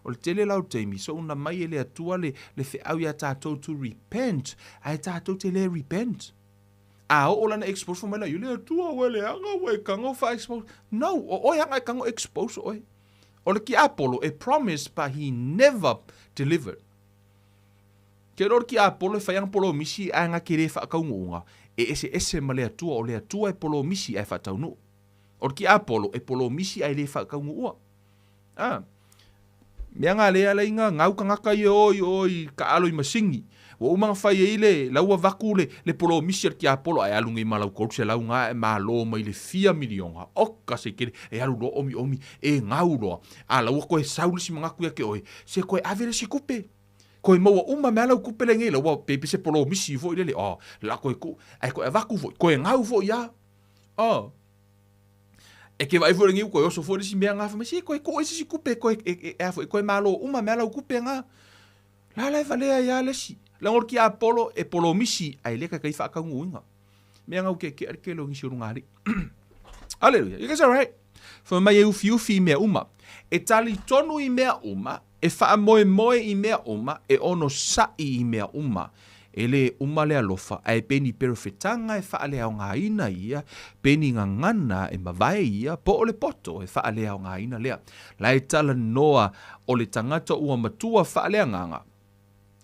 O le tele la o taimi, souna mai e le Atua le, le feau ia tatou to repent, ae tatou te le repent. A oo lana expose fai mai la ia, le Atua ua leaga ua e tago fa expose. No, o oe aga e tago expose oe. O le tiapolo e promise but he never delivered. Ke iloa o le tiapolo e fai ana polomisi ae na te le faataunuuga, e eseese ma le Atua, o le Atua e polomisi ae faataunuu. O le tiapolo e polomisi ae le faataunuua. A, mea na lea ala i na gau tagata ia o i o i kaalo i masini. Ua uma na fai ai le, la ua avatu le, le polomisi a le tiapolo, ae alu nei ma lau 300 na ae malo mai le fia miliona. Oka se tele, e alu loa omiomi, e gau loa. A la ua toe sau le isi manatu ia te oe, se toe ave le isi tupe. Toe maua uma mai a lau tupe lenei, la ua pei se polomisi foi lele, oh, la toe tuu, ae toe avatu foi, toe gau foi a. Oh. E ke vaai foi lenei ua toe oso foi le isi mea na fai mai, se toe tuu ai se isi tupe toe, e, e, e a foi, toe malo uma mai a lau tupe na. La la e valea ai a le isi. Leaga o le tiapolo e polomisi ae le taitai faataunuuina. Mea na ua keakea le tele o nisi o lugalii. Hallelujah. You guys alright? Fai mai e ufiufi i mea uma. E talitonu i mea uma, e faamoemoe i mea uma, e onosaʻi i mea uma. E lē uma le alofa, ae pei ni perofetaga e faaleaogaina ia, pei ni gagana e mavae ia, po o le poto e faaleaogaina lea. La e talanoa o le tagata ua matua faaleagaga.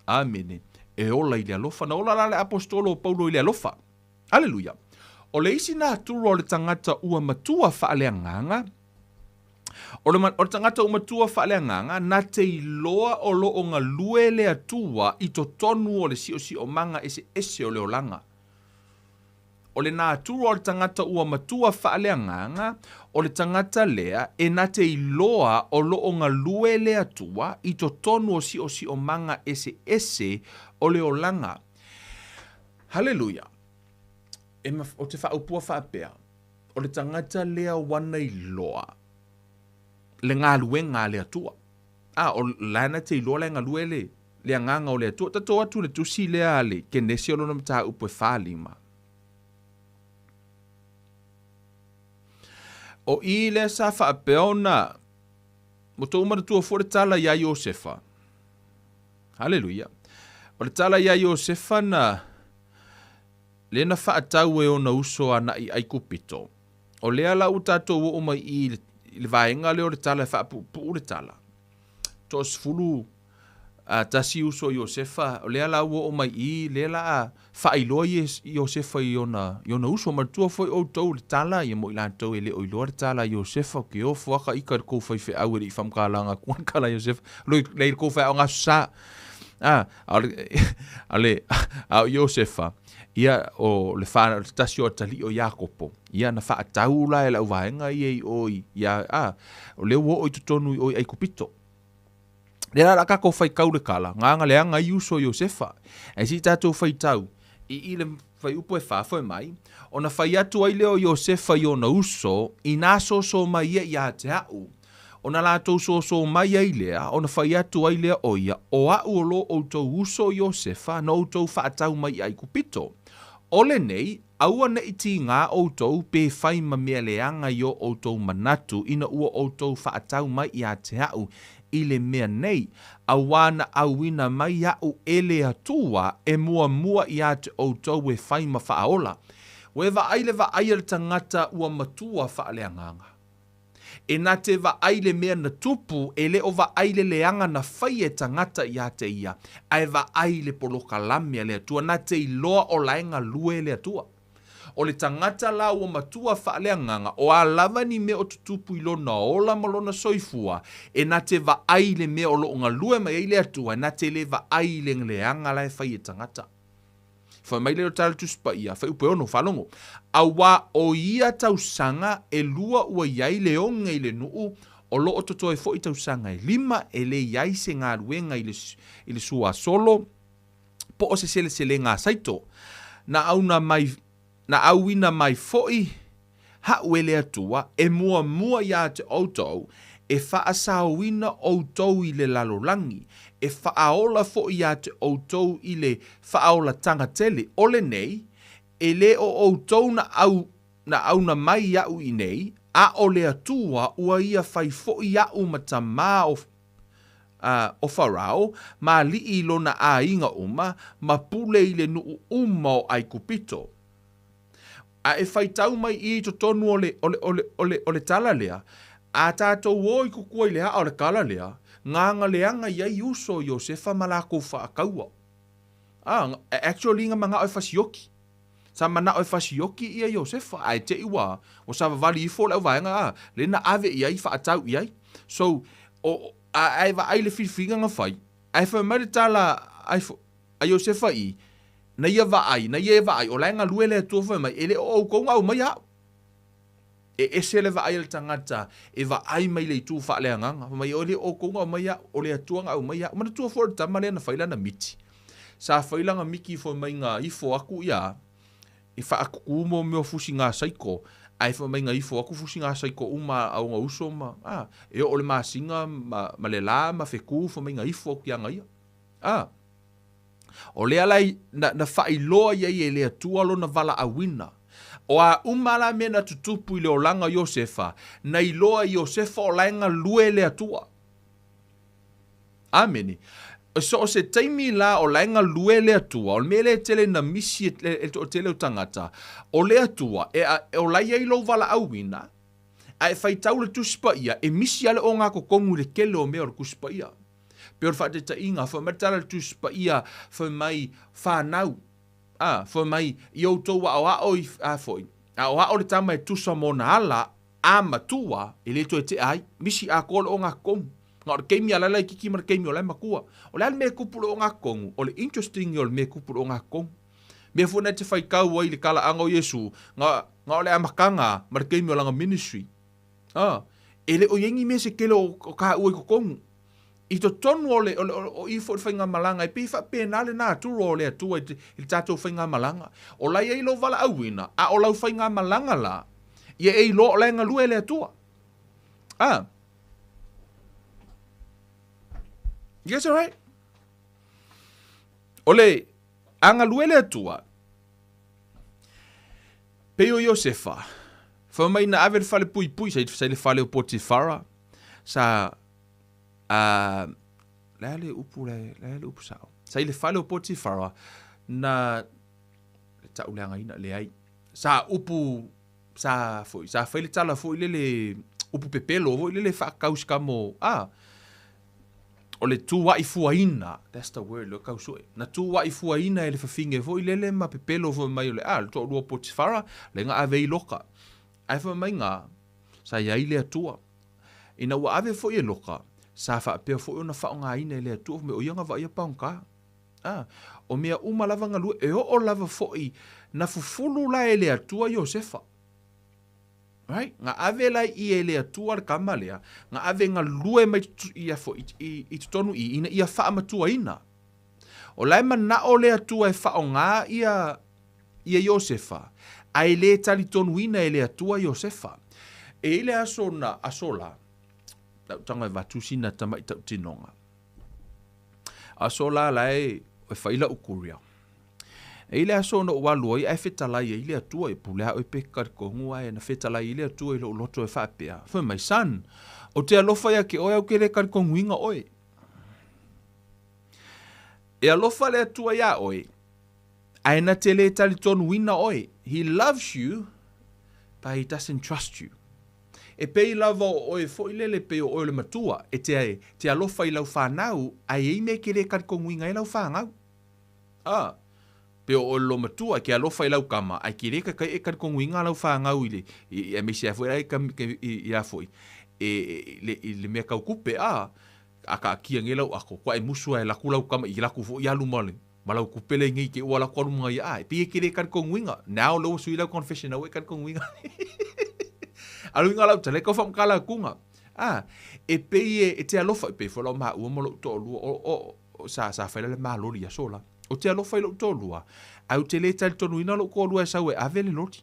Amene. E ola i le alofa. Na ola la le aposetolo o Paulo i le alofa. Aleluia. O le isi natura o le tagata ua matua faaleagaga, O le, o le tagata ua matua faaleagaga, na te iloa o lo o galue le Atua i totonu o le siosiomaga eseese o le olaga. O le natura o le tagata ua matua faaleagaga, o le tagata lea e na te iloa o lo o galue le Atua i totonu o siosiomaga eseese o le olaga. Haleluia! E ou te faaupua faapea, o le tagata lea ua na iloa le galuega a le Atua. A, o la na te iloa la e galue le, le agaga o le Atua. Tatou atu le tusi lea a le Kenesi o lona mataupu e 4:5. O i lea sa faapea ona Ua tou manatua foi le tala iā Iosefa. Haleluia. O le tala iā Iosefa na lea na faatau e ona uso anaʻi Aikupito. O lea la ua tatou oo mai i i le vaega lea o le tala e faapuupuu le tala. Toasefulu a tasi uso o Iosefa, o lea la ua oo mai i i, lea la a faailoa Iosefa i ona, i ona uso. Manatua foi outou le tala ia mo i latou e le o iloa le tala a Iosefa, ke ofo aka ika i le kou faifeau e le i faamatalaga atu le tala a Iosefa, loi lei le kou faeaoga aso sa. A, a o le, a le, a o Iosefa, ia o le fa, o le tasi o atalii o Iakopo, ia na faatau la e le auvaega ia i o i, ia, a, o lea ua oo i totonu i o i Aikupito. Lea la o le a tatou faitau le tala, gaga leaga ai uso o Iosefa. Ae se i tatou faitau i i le fuaiupu e fa, fai mai, Ona fai atu ai lea o Iosefa i ona uso, Inā soso mai ia ia te aʻu. Ona latou soso mai ai lea, ona fai atu ai lea o ia, O aʻu o lo outou uso Iosefa, na outou faatau mai i Aikupito. O lenei, Aua ne i tīgā ʻoutou pe fai ma mea leaga i o ʻoutou manatu ina ua ʻoutou faatau mai iā te aʻu i le mea nei, auā na ʻauina mai aʻu e le Atua e muamua iā te ʻoutou e fai ma faaola. Ua e vaai le vaai a le tagata ua matua faaleagaga. E na te vaai le mea na tupu, e le o vaai le leaga na faia e tagata iā te ia, ae vaai le polokalame a le Atua, na te iloa o la e galue le Atua. O le tagata la ua matua faaleagaga, o a lava ni mea o tutupu i lona ola ma lona soifua, e na te vaai le mea o lo o galue mai ai le Atua, e na te le vaai i le leaga la e fai e tagata. Fai mai lea o tala Tusi Paia, Fuaiupu e 6, faalogo. Auā o ia tausaga e lua ua i ai le oge i le nuu, o lo o totoe foi tausaga e lima, e le i ai se galuega i le, i le suasolo, po o se seleselega a saito. Na auna mai, na auina mai foi haʻu e le Atua e muamua iā te ʻoutou, e faasaoina ʻoutou i le lalolagi, e faaola foʻi iā te ʻoutou i le faaolataga tele, o lenei, e lē o ʻoutou na ʻau, na ʻauna mai iaʻu iinei, a ʻo le Atua ua ia fai foʻi iaʻu ma tamā o, a, o Farao, ma aliʻi i lona ʻāiga uma, ma pule i le nuʻu uma o ʻAigupito. A e faitau mai ia i totonu o le, o le, o le, o le, o le tala lea, a tatou o i kukua i le aʻa o le kala lea, gaga leaga i ai uso o Iosefa ma lakou faakaua. A, actually na manao e fasioki. Sa manao e fasioki ia Iosefa, ae te i ua, ua savavali ifo le auvaega, a, le na ave i ai, faatau i ai. So, o, a, ae vaai le filifiliga na fai, ae fai mai le tala a, a Iosefa i, na ia vaai, na ia e vaai, o la e galue le Atua fai mai, e le o oukou na aumaia aʻu. E ese le vaai a le tagata e vaai mai le itu faaleagaga, fai mai, e le o oukou na aumaia aʻu, o le Atua na aumaia aʻu. Manatua foi o le tama lea na fai lana miti. Sa fai lana miti fai mai na ifo aku ia, i faatutu mo mea o fusiga saiko, ae fai mai na ifo aku fusiga saiko uma a ona uso ma, a, e oo le masina ma, ma le la ma fetu fai mai na ifo aku ia na ia. A. O lea la na, na faailoa i ai e le Atua lona valaauina. O a uma la mea na tutupu i le olaga o Iosefa, na iloa e Iosefa o la e galue le Atua. Amene. So o se taimi la o la e galue le Atua, o le mea lea e tele na misi e, e, e toatele o tagata, o le Atua, e, e o la i ai lou valaauina, a e faitau le Tusi Paia, e misi a le ogatotonu i le tele o mea o le Tusi Paia. Pei o le faataitaiga, fai mai le tala a le Tusi Paia, fai mai, Whanau, a, fai mai, i outou aoao i, a foi, aoao le tama e tusa ma ona ala, a matua, e le toe tea ai. Misi atoa le ogatotonu. Na o le taimi a laila laitiiti ma le taimi o la e matua. O le a le mea e tupu i le ogatotonu? O le interesting ia o le mea e tupu i le ogatotonu. Mea foi na e te faitau ai i le talaaga o Iesu, na, na o le amataga ma le taimi o lana ministry. A, e le o i ai ni mea se tele o, o taua i totonu. I totonu o le, o le, o i foi le faigamalaga, e pei e faapena le natura o le Atua i, te, i le tatou faigamalaga. O la e i ai lou valaauina, a o lau faigamalaga la, ia e iloa o la e galue le Atua. A. You guys alright? O le, a galue le Atua, pei o Iosefa, fai mai na ave le fale puipui, sa i le fale o Potifara, sa A le a le upu le, le a le upu sao. Sa i le fale o Potifara, na le tauleagaina, leai. Sa upu, sa foi, sa fai le tala foi lele, upu pepelo foi lele faakausikamo, a, o le tuuaifuaina, that's the word, lea kau sue, na tuuaifuaina e le fafine foi lele ma pepelo foi mai o le, a, le toalua o Potifara, le na ave i loka. Ae fai mai ga, sa i ai le Atua. Ina ua ave foi e Loka, sa faapea foi ona faaaogaina e le Atua, fai mai, o ia na vaaia paogata. A, o mea uma lava galue, e oo lava foi na fufulu la e le Atua Iosefa. Right? Na ave la i e le Atua le kama lea, na ave galue mai ia foi i totonu i ina ia faamatuaina. O la e manao le Atua e faaaoga ia ia Iosefa, ae le talitonuina e le Atua Iosefa. E i ai le aso na aso la, lau tago e avatu sina tamai tautinoga. Aso la la e fai lau courier. E i ai le aso na ou alu ai ae fetalai ai le Atua, e pule a oe pe talitonu ae na fetalai ai le Atua i lou loto e faapea, fai mai, Son, ou te alofa ia te oe ae ou te le talitonuina oe. E alofa le Atua iā oe, ae na te le talitonuina oe. He loves you, but he doesn't trust you. E pei lava o oe foi lele pei o oe o le matua, e te, te alofa i lau fanau, ae i ai mea e te le talitonuina ai lau fanau. A, pei o oe o le loomatua, e te alofa i lau kama, ae te le taitai e talitonuina lau fanau i le, i, aemaise ai foi la i, i, i, a foi, e, i, le, i le mea tau tupe, a, a taatia nei lau ato, kua e musu ae laku lau kama i laku foi alu ma le, ma lau tupe lea nei te ua laku alu ma ia, a, e pei e te le talitonuina. Now lea ua sui lau confession aua e talitonuina. A le uiga lau tala e tau faamatala atuga. A, e pei e, e te alofa, e pei foi la o maua ma lou toalua, o, o, o, sa, sa fai la le maloli i aso la. Ou te alofa i lou toalua, ae ou te le talitonuina lou toalua e sau e ave le loli.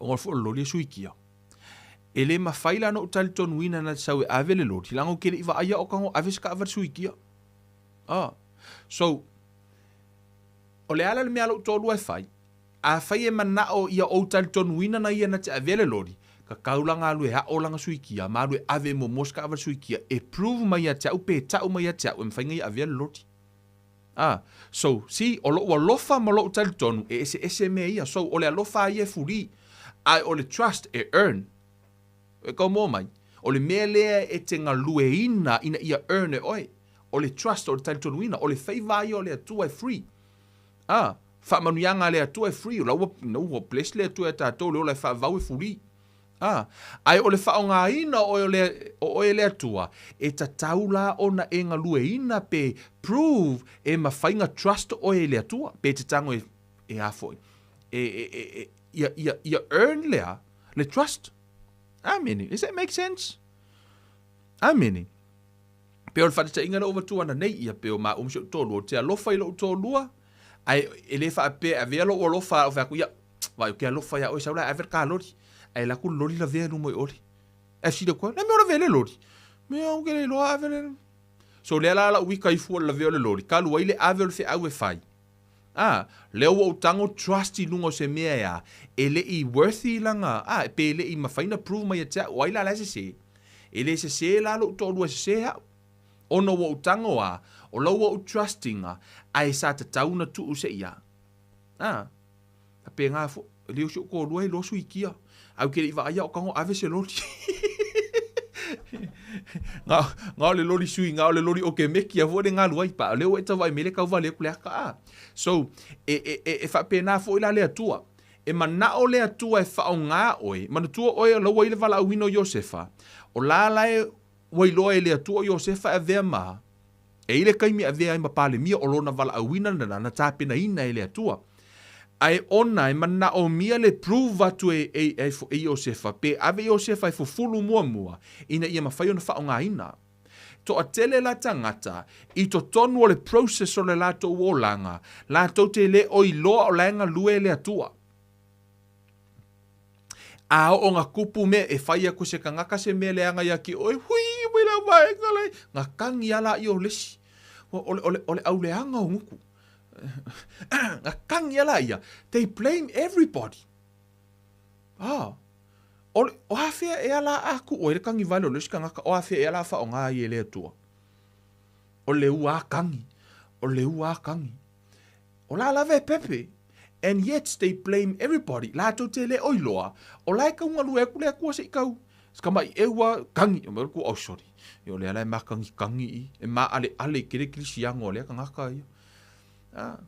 Ona foi o le loli e suikia. E le mafai la ona ou talitonuina na te sau e ave le loli, leaga ou te le i vaaia o tago ave se taavale suikia. Ah. So, o le a la le mea a lou toalua e fai? Afai e manao ia ou talitonuina na ia na te avea le loli, tatau la ona alu e ao lana suikia ma alu e ave muamua se taavale suikia e prove mai ia te au pe tau mai ia te au e mafai ona ia avea le loli. Ah. So, see, o lou alofa ma lou talitonu e eseese mea ia. So, o le alofa a ia e fuli, ae o le trust e earn. E kau moa mai, o le mea lea e te galueina ina ia earn e oe, o le trust, o le talitonuina, o le favour ia o le Atua e free. Ah, faamanuiaga a le Atua e free, o la ua, no, ua bless le Atua ia tatou, le ola e faavau e free. Ah, ae o le faaaogaina o oe o le, o oe e le Atua, e tatau la ona e galueina pe prove e mafai ona trust oe i le Atua, pe te tago e, e a foi, e, e, e, e, ia, ia, ia earn lea, le trust. Amene. Does that make sense? Amene. Pei o le faataitaiga lea ua avatua ananei, ia pei o maua ma si ou toalua, ou te alofa i lou toalua, ae e le faapea e avea lou alofa a ou fai atu, ia, vaai, ou te alofa iā oe, sau la e ave le kaloli. Ae alu atu le loli lavea i luma i oli. Ae fesili atu ai, le mea o lavea ai le loli? Mea, ou te le iloa ave le... So lea la lau ika ifo o le lavea o le loli, talu ai le ave o le feau e fai. A, lea ua ou tago trust i luga o se mea e a, e le i worthy lana, a, pe le i mafai na prove mai ia te au, o ai la la e sese? E le sese la lou toalua e sese au. Ona ua ou tago a, o la ua ou trust iga, ae sa tatau na tuu se i a. A, faapena foi, e le o si ou toalua e iloa suikia. Ae ou te le i vaaia o tago ave se loli. Na, na o le loli sui, na o le loli okemeki a foi le galu ai pa. O lea ua e tau vaai mai le tau vale atu le aka a. So, e, e, e, e faapena foi la le Atua. E manao le Atua e faaaoga oe. Manatua oe o la ua i le valaauina o Iosefa. O la la e ua iloa e le Atua o Iosefa e avea ma, E i ai le taimi e avea ai ma Palemia o lona valaauina lena na tapenaina e le Atua. Ae ona e manaomia le prove atu e, e, e, e Iosefa, pe ave Iosefa e fufulu muamua, ina ia mafai ona faaaogaina. Toatele la tagata, i totonu o le process o le latou olaga, latou te le o iloa o la e galue e le Atua. A oo na kupu mea e fai aku se kangaka se mea leaga ia ki oe, hui, hui la vaega lai, na kagi ala i o lesi. O le, o le, o le auleaga o nguku. Na kagi ala ia. They blame everybody. Ah. O le, o afea ea la a kuʻu ai le kagivale o le isi tagata, o afea ea la a faaaoga ai e le Atua? O le ua kagi, o le ua kagi. O la lava e pepe. And yet they blame everybody. Latou te le o iloa, o la e kau galue atu le Atua se i kau. Se tamaʻi ʻeu a kagi, o le oh sorry. O lea la e makagikagi i, e maʻaleʻale i kele kilisiano a lea tagata ia. Ah,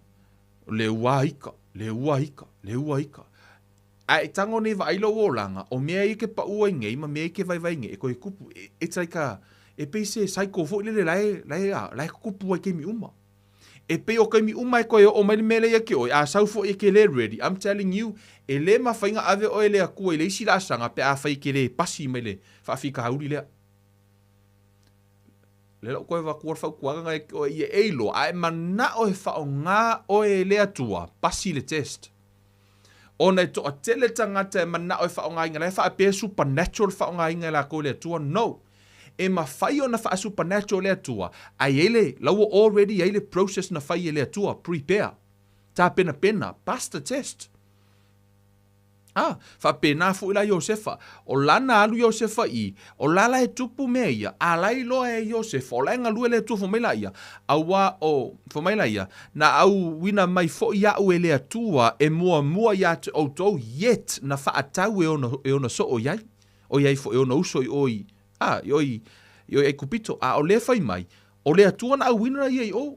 le ua ika, le ua ika, le ua ika. A e tago nei vaai lou olaga, o mea ia e ke paʻu ai nei ma mea ia e ke vaivai nei, e toe tupu. It's like a, e pei se cycle foi lele la e, la e, la e tutupu ai taimi uma. E pei o taimi uma e toe oo mai le mea lea ia te oe, a sau foi e te le ready, I'm telling you, e le mafai ona ave oe e le Atua i le isi laasaga pe afai e te le pasi mai le faafitauli lea. Lea la ua toe avatua le fautuaga na ia te oe ia e iloa, a e manao e faaaoga oe e le Atua, pasi le test. Ona e toatele tagata e manao e faaaogaina, la e faapea e supernatural le faaaogaina e latou e le Atua, no. E mafai ona faa-supernatural le Atua, ae i ai le, la ua already i ai le process na fai e le Atua, prepare, tapenapena, pass the test. A, faapena foi la Iosefa, o lana alu Iosefa i, o la la e tupu mea ia, a la iloa e Iosefa, o la e galue le Atua, fai mai la ia, auā o, fai mai la ia, na auina mai foi aʻu e le Atua e muamua iā te outou, yet na faatau e ona, e ona soo i ai, ʻoiai foi e ona uso i o i, a, i o i, i o i ʻAikupito, a o lea fai mai, o le Atua na auina ia i o.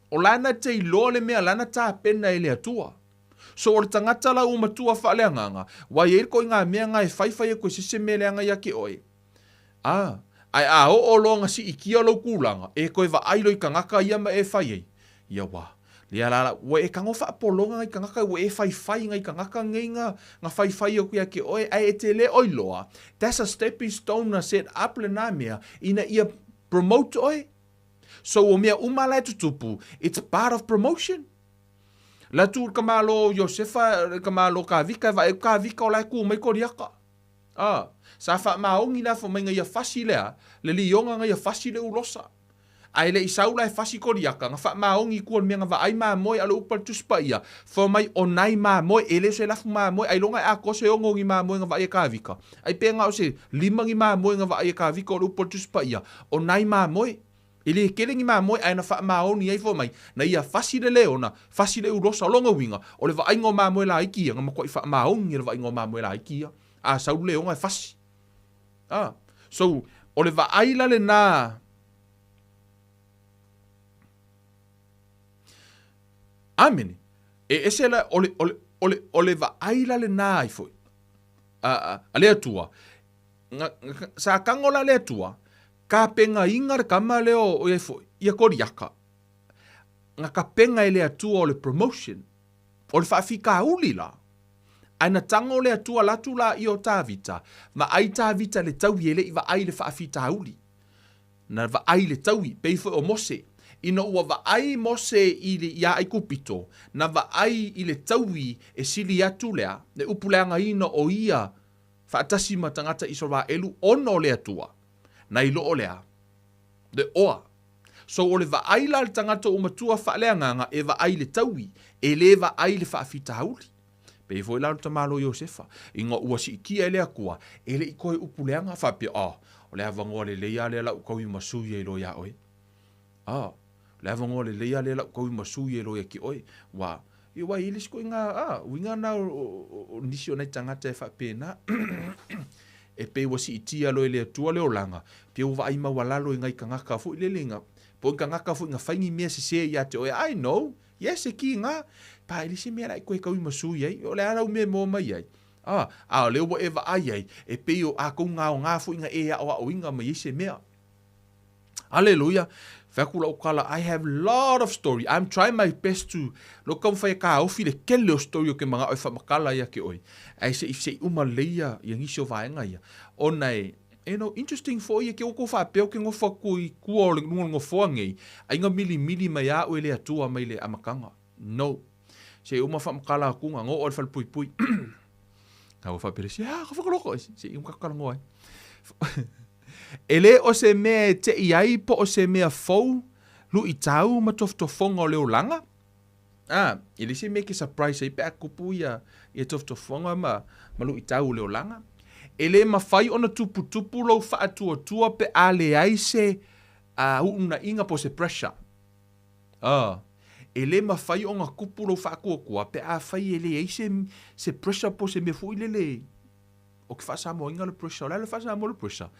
O lana te iloa le mea lana tapena e le Atua. So o le tagata la ua matua faaleagaga, ua i ai le koiga mea nga e faifai aku e se mea leaga ia te oe. A, ae a oo loa nga siitia lou tulaga, e toe vaai loa i tagata ia ma e fai ai, ia ua, lea la la, ua e tago faapologa nai tagata, ua e faifai nai tagata nei nga, nga faifai aku ia te oe, ae e te le o iloa, that's a stepping stone na set up lena mea, ina ia promote oe. So o mea uma la e tutupu, it's part of promotion. La tu le tamālō o Iosefa, le tamālō Kāvika, e vaai atu Kāvika o la e kū mai Koliata. A, sa faamaoni la fai mai na ia fasi lea, le lioga na ia fasi le ulosa. Ae le i sau la e fasi Koliata, na faamaoni i tua o le mea na vaai mamoe a o le upu a le Tusi Paia, fai mai o nai mamoe, e le o se lafu mamoe, ailoga e atoa se 6 ni mamoe na vaai e Kāvika. Ai pe na o se 5 ni mamoe na vaai e Kāvika o le upu a le Tusi Paia, o nai mamoe. E le tele ni mamoe ae na faamaoni ai fai mai, na ia fasi le leona, fasi le ulosa. O lona uiga, o le vaaiga o mamoe laiti ia, na matuai faamaoni e le vaaiga o mamoe laiti ia. A sau le leona e fasi. A, so, o le vaai la lena. Amene. E ese la, o le, o le, o le, o le vaai la lena ai foi. A, a, a le Atua, na, na, sa tago la le Atua, Kapegaina le tama lea o ia foi, ia Koriaka. Na kapega e le Atua o le promotion, o le faafitauli la. Ae na tago le Atua latu la ia o Tavita, vaai Tavita le taui e le i vaai le faafitauli. Na vaai le taui, pei foi o Mose. Ina ua vaai Mose i le, iā Aikupito, na vaai i le taui e sili atu lea, le upu leagaina o ia faatasi ma tagata Isaraelu ona o le Atua, nai lo o le a? Le oa. So o le vaai la le tagata ua matua faaleagaga e vaai le taui, e le vaai le faafitauli. Pei foi la o le tamālō Iosefa, ina ua siitia e le Atua, e le i toe upu leaga, faapea, Oh, o le avanoa lelei lava lea la u taui ma sui ai loa iā oe. A, le avanoa lelei a lea lau taui ma sui e loa ia ki oe. Ua, i wai i le isi koiga, a, uiga na o nisi o nai tagata e faapena, e pei ua siitia loa e le Atua le olaga, pei ua vaai maualalo i nai tagata foi lele ina, po o ni tagata foi na fai ni mea sese ia te oe, I know, yes, e kiga, pa e le se mea la e koe taui ma sui ai, o le a lau mea e moa mai ai. A, a o lea ua e vaai ai, e pei o a kou gaoga foi na e aʻoaʻoina mai ai se mea. Hallelujah. Fai atu lau tala, I have lot of story. I'm trying my best to lo taumafai e kāofi le tele o story o ke manao e faamatala ia te oe. Ae se i se i uma lelei ia ia nisi o vaega ia. Ona e you know, interesting foi ia ke ua kou faapea ou ke nofo atu i tua o le luga o le nofoa nei, ai na milimili mai a au e le Atua mai le amataga. No. Se i uma faamatala atu na oo i le falepuipui. Na ua faapea le isi, ah, ka whakaloko. Se i uma kakalongoa ai. E le o se mea e teʻi ai po o se mea fou, luʻitau ma tofotofoga o le olaga. A, e le se mea e ke surprise ai pe a kupu ia, ia tofotofoga ma, ma luʻitau o le olaga. E le mafai ona tuputupu lou faatuatua pe a leai se uunaiga po o se pressure. A. E le mafai ona tupu lou faatuatua pe afai e leai se, se pressure po o se mea foi lele. Ou te faasamoaina le pressure. O le a le faasamoa le pressure?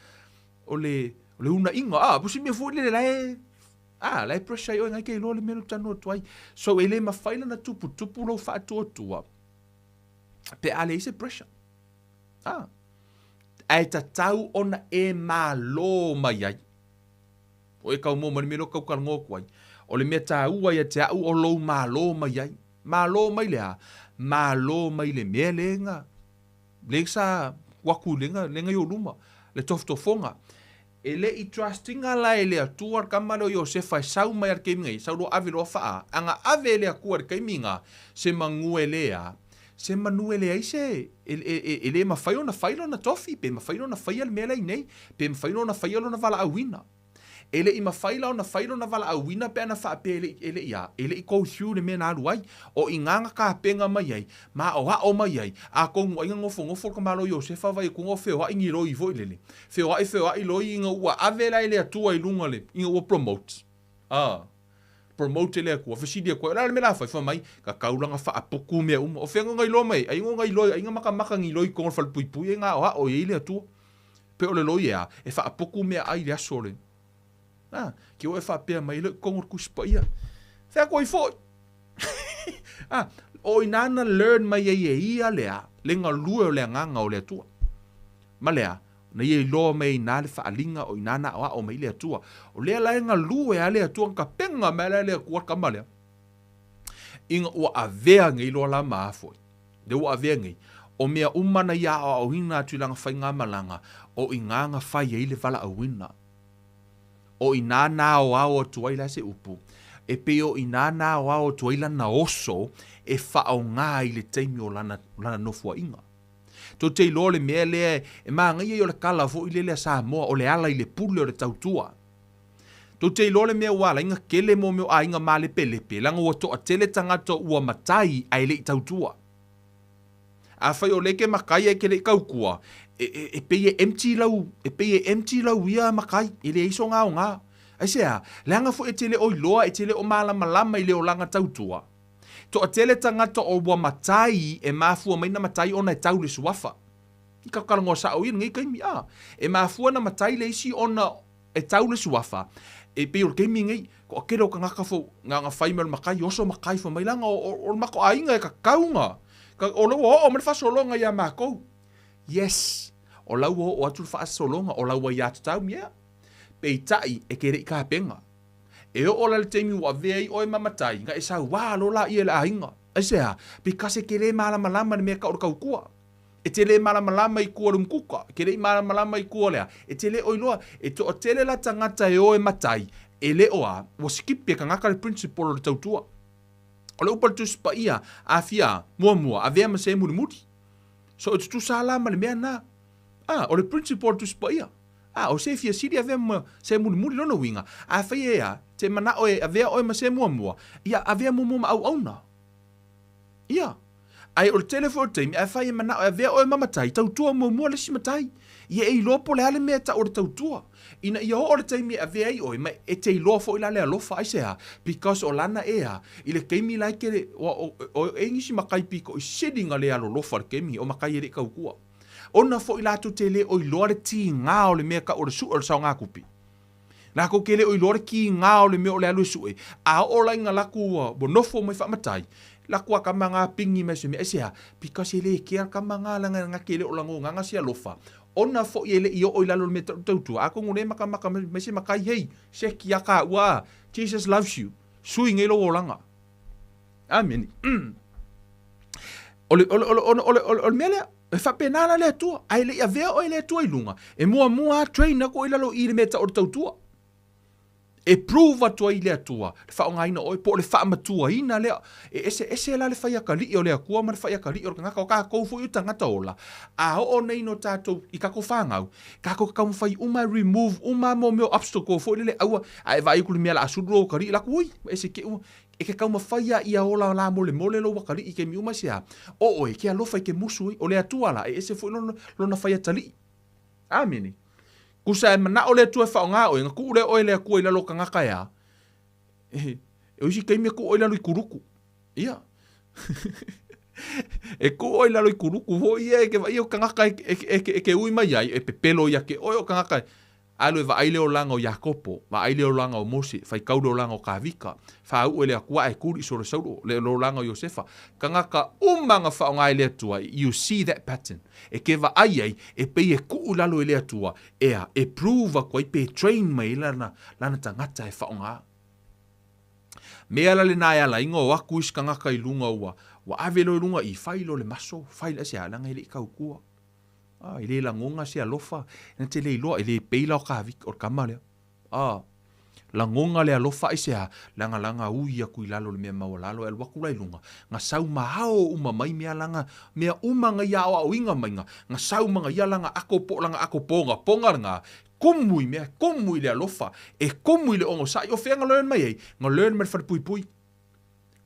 O le, o le uunaiga. A, po o se mea foi lele la e, a, la e pressure ai oe na e te iloa le mea lea ou te talanoa atu ai. So, e le mafai la ona tuputupu lou faatuatua pe a leai se pressure. A. Ae tatau ona e malo mai ai. O e kau mua mai le mea lea ou te tautalanoa atu ai. O le mea taua ia te au o lou malo mai ai. Malo mai le a? Malo mai le mea lea na, lea sa tuu atu lea na, lea na i ou luma, le tofotofoga. E le i trust ina la e le Atua le tama lea o Iosefa e sau mai a le taimi nei, sau loa ave loa faa, a na ave e le Atua i le taimi na, se manu e le a, se manu e leai se, e, e, e, e le mafai ona fai lona tofi, pe mafai ona faia le mea la i nei, pe mafai ona faia lona valaauina. E le i mafai la ona fai lona valaauina pe ana faapea e le i, e le i a, e le i go through le mea na alu ai. O i ina na tapena mai ai, ma aoao mai ai, atonu ai na nofonofo le tamaloa Iosefa vaai atu na o feoai ni loi foi lele. Feoai feoai loi ina ua ave la e le Atua i luga le, ina ua promote. A. Promote e le Atua. Fesili atu ai, o le a le mea la fai? Fai mai, tatau la na faaputu mea uma. O fea na iloa mai ai? Ai na iloa, ai na makamaka ni loi i totonu o le falepuipui ai na aoao i ai le Atua. Pe o le loi e a, e faaputu meaai i le aso le. A, ke oe faapea mai le totonu o le Tusi Paia. Fea atu ai foi. A, o i ina na learn mai ai e ia le a, le galue o le agaga o le Atua. Ma le a, na ia iloa mai ai i ina le faaaliga o i ina na aoao mai ai le Atua. O lea la e galue a le Atua, na tapena mai la e le Atua le tama lea. Ina ua avea nei loa la ma a foi. Lea ua avea nei, o mea uma na ia aoaoina atu i lana faigamalaga, o i ina na fai ai le valaauina. O i ina na aoao atu ai la se upu, e pei o i ina na aoao atu ai lana oso e faaaoga i le taimi o lana, lana nofoaiga. Tou te iloa le mea lea e manaia ia o le tala foi lele a Samoa, o le ala i le pule o le tautua. Tou te iloa le mea ua ala ai na tele mo mea o aiga malepelepe, leaga ua toatele tagata ua matai ae le i tautua. Afai o lea e te matai ae e te le i tautua, e, e, e pei e empty lau, e pei e empty lau ia matai, e leai sona aoga. Aisea? Leaga foi e te le o iloa, e te le o malamalama i le olaga tautua. Toatele tagata o ua matai e mafua mai na matai ona e tau le suafa. I ka talanoa sao ia i lenei taimi, a. E mafua na matai le isi ona E tau le suafa, e pei o le taimi nei, toatele o tagata fou, na ona fai mai o le matai, oso matai fai mai, leaga o le matou aiga e tatau na, o la ua oo mai le faasologa ia matou. Yes, o la ua oo atu le faasologa, o lau aiatatau, yeah. Peitai, e te le i tapena. E oo la i le taimi ua avea ai oe ma matai, na e sauā loa laia i le aiga. Aisea? Because e te le malamalama i le mea e tau o le tautua. E te le malamalama i tua o le umukuka, e te le i malamalama i tua o le a, e te le o iloa, e toatele la tagata e o e matai, e le o a, ua sikipi e tagata le principle o le tautua. O le upu a le Tusi Paia, afia, muamua, avea ma se mulimuli. So e tutusa la ma le mea na. A, o le principle o le Tusi Paia. A, o se fia sili avea ma se mulimuli lona uiga, afai e a, te manao e avea oe ma se muamua, ia avea muamua ma auauna. Ia. Ae o le tele foi o taimi, ae fai e manao e avea oe ma matai, tautua muamua le isi matai. Ia e iloa po o le a le mea e tau o le tautua. Ina ia oo le taimi e avea ai oe, ma e te iloa foi la le alofa, aisea? Because o lana ea, i le taimi la e te le, o, o, o, e i nisi matai pito i sili na le alolofa i le taimi, o matai e le i tautua. Ona foi latou te le o iloa le tiga o le mea e tau o le sue o le saogatupe. Latou te le o iloa le kiga o le mea o le alu e sue, a oo la ina latou ua, ua nofo mai faamatai, latou a tama na pigi mai se mea, aisea? Because e le kea le tama na leaga na te le o lagonaga se alofa, ona foi e le i oo i lalo o le mea tau tautua, atonu le makamaka mai se matai, hei, seki a kaua, Jesus loves you, sui nei lou olaga. Amene. O le, o le, o le, o le, o le, o le mea lea, e faapena la le Atua, ae le i avea oe e le Atua i luga, e muamua lava train atu oe i lalo i i le mea e tau o le tautua. E prove atu ai i le Atua le faaaogaina o oe, po o le faamatuaina lea. E eseese la le faiakalii o le Atua ma le faiakalii o le tagata. O tatou foi o tagata ola, a oo nei ina tatou, i tatou fanau, tatou te taumafai uma e remove uma lava mea o obstacle foi lele, aua, a e vaai atu i le mea o le a sulu lou atalii, latou, ui, e ese te i E te taumafai lava ia ola lamolemole lou atalii i taimi uma, aisea? O oe, e te alofa i te musu ai. O le Atua la, e ese foi lona, lona faiatalii. Amene. Tusa e manao le Atua e faaaoga oe, na tuu lea oe e le Atua i lalo o tagata e a? E, o isi taimi e tuu oe i lalo i kuluku. Ia. e tuu oe i lalo i kuluku foi ia e ke vaai o tagata e, e, e, e, e ui mai ai, e pepelo ia te oe o tagata e, Alu e vaai le olaga o Iakopo, vaai le olaga o Mose, faitau le olaga o Kavika, fāuʻu e le Atua ae kuli solo saulo, le olaga o Iosefa. Tagata uma na faaaoga e le Atua, you see that pattern. E ke vaai ai, e pei e kuʻu i lalo e le Atua, ea, e prove aku ai pe train mai ai lana, lana tagata e faaaoga. Mea la lena e ala ai na o aku isi tagata i luga ua, ua ave loa i luga i, fai loa le maso, fai le, aisea, leaga e le i tautua. Ah, e le lagona se alofa, na te le iloa, e le pei la o Kavika, o le kama lea. Ah, lagona le alofa aisea, leaga laga ui aku i lalo i le mea maualalo, e alu atu la i luga, na sau ma ao uma mai mea laga, mea uma na ia aoaoina mai na, na sau ma na ia laga ato po o lana ato pogapoga lena, kumu i mea, kumu i le alofa, e kumu i le onosai, o fea na learn mai ai? Na learn mai le falepuipui.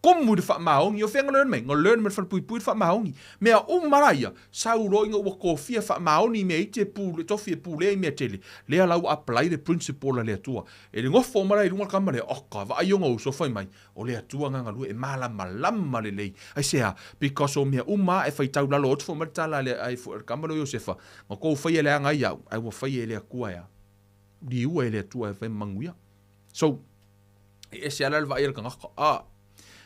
Komu i le faamaoni, o fea na learn mai? Na learn mai le falepuipui le faamaoni. Mea uma la ia, sau loa ina ua tofia faamaoni i mea iti e pule, tofi e pulea i mea tele, lea la ua apply le principle a le Atua. E le nofo uma la i luga le tama lea, oka, vaai ona uso fai mai, o le Atua na galue, e malamalama lelei. Aisea? Because o mea uma a e faitau lalo atu foi mai le tala a le, a le tama lea o Iosefa, na tou faia e leaga ai au, ae ua faia e le Atua e a? Liua e le Atua e fai ma manuia. So, E ese ala le vaai a le tagata, a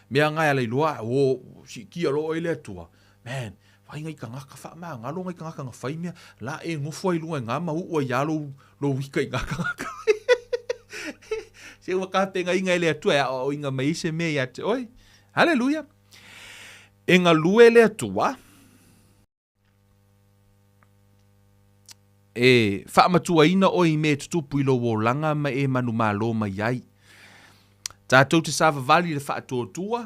mea nga e ala iloa, o siitia loa oe i le Atua. Man, vaai nai tagata, faamagalo nai tagata na fai mea, la e nofo ai i luga i na ma uu ai lava lou, lou ika i na tagata. Se ua tapenaina e le Atua e aoaoina mai ai se mea ia te oe. Haleluia! E galue le Atua. E faamatuaina oe i mea e tutupu i lou olaga ma e manumalo mai ai. Tatou te savavali i le faatuatua,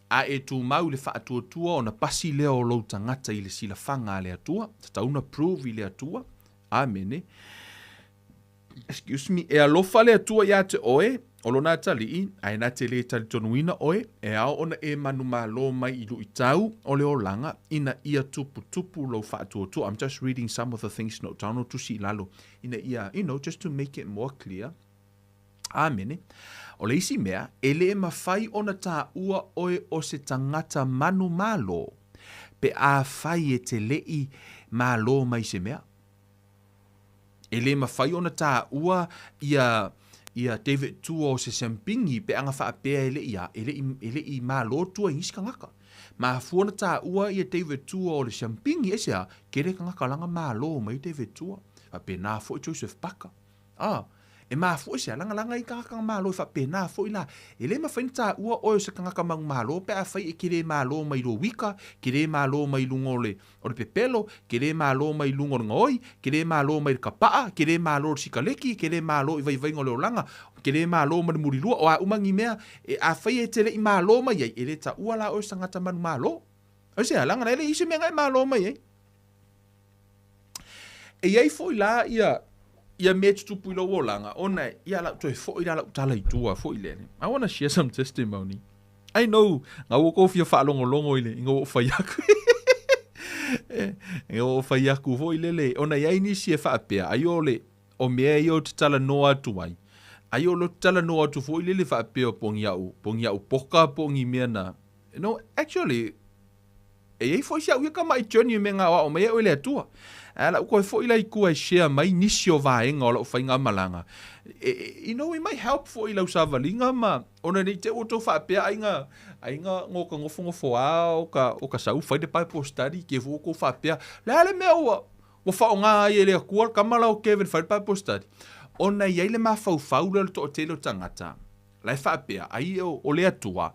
a e tumau i le faatuatua ona pasi lea o lou tagata i le silafaga a le Atua, tatau ona prove i le Atua. Amene. Excuse me, e alofa le Atua iā te oe, o lona atalii, ae na te lē talitonuina oe, e ao ona e manumalo mai i luitau o le olaga, ina ia tuputupu lou faatuatua. I'm just reading some of the things no tau no tusi i lalo, ina ia, you know, just to make it more clear. Amene. O le isi mea, e lē mafai ona taua oe o se tagata manumalo, pe afai e te leʻi malo mai se mea. E le mafai ona taua ia ia David Tua o se Sampingi pe aga faapea e le i a, e le i, e le i malo tua i nisi tagata. Mafua ona taua ia David Tua o le Sampingi, aisea, kele tagata laga malo mai David Tua. Faapena foi Joseph Parker. Ah, e mafua aisea, lagalaga i tagata malo e faapena foi la. E le mafai ona taua oe o se tagata manumalo pe afai e kele malo mai lou ika, kele malo mai luga o le, o le pepelo, ke lē malo mai luga o le gaoi, ke lē malo mai le kapaʻa, ke lē malo i le sikaleki, ke lē malo i vaivaiga o le olaga, ke lē malo ma le mulilua, o a uma ni mea, e afai e te le i malo mai ai, e lē taua la oe o se tagata manumalo. Aisea, leaga na e le i se mea na e malo mai ai. E i ai foi la ia ia mea e tutupu i lou olaga, ona ia lau toe foi la lau tala i tua foi lele. I wanna share some testimony. I know, nga ua kou fia faalogologo i le, ina ua ou fai aku. Ina ua ou fai aku foi lele, ona e i ai nisi e faapea, ai o le, o mea ia ou te talanoa atu ai, ai o lo te talanoa atu foi lele faapea po o ni au, po o ni au poka po o ni mea na, no, actually, E i ai foi si au ia tamaʻi journey me nga aoao mai ai oe le Atua. Ae lau koe foi la i tua e share mai nisi o vaega o lau faigamalaga. E, you know, it might help foi i lau savaliga ma ona nei te ua tou faapea ai nga ai nga ngo ka nofonofo a o ka o ka sau fai le Bible study ke ua tou faapea le a le mea ua ua faaaoga ai e le Atua le tama la o Kevin fai le Bible study. Ona e i ai le mafaufau lea o le toatele o tagata La e faapea, ai o le Atua,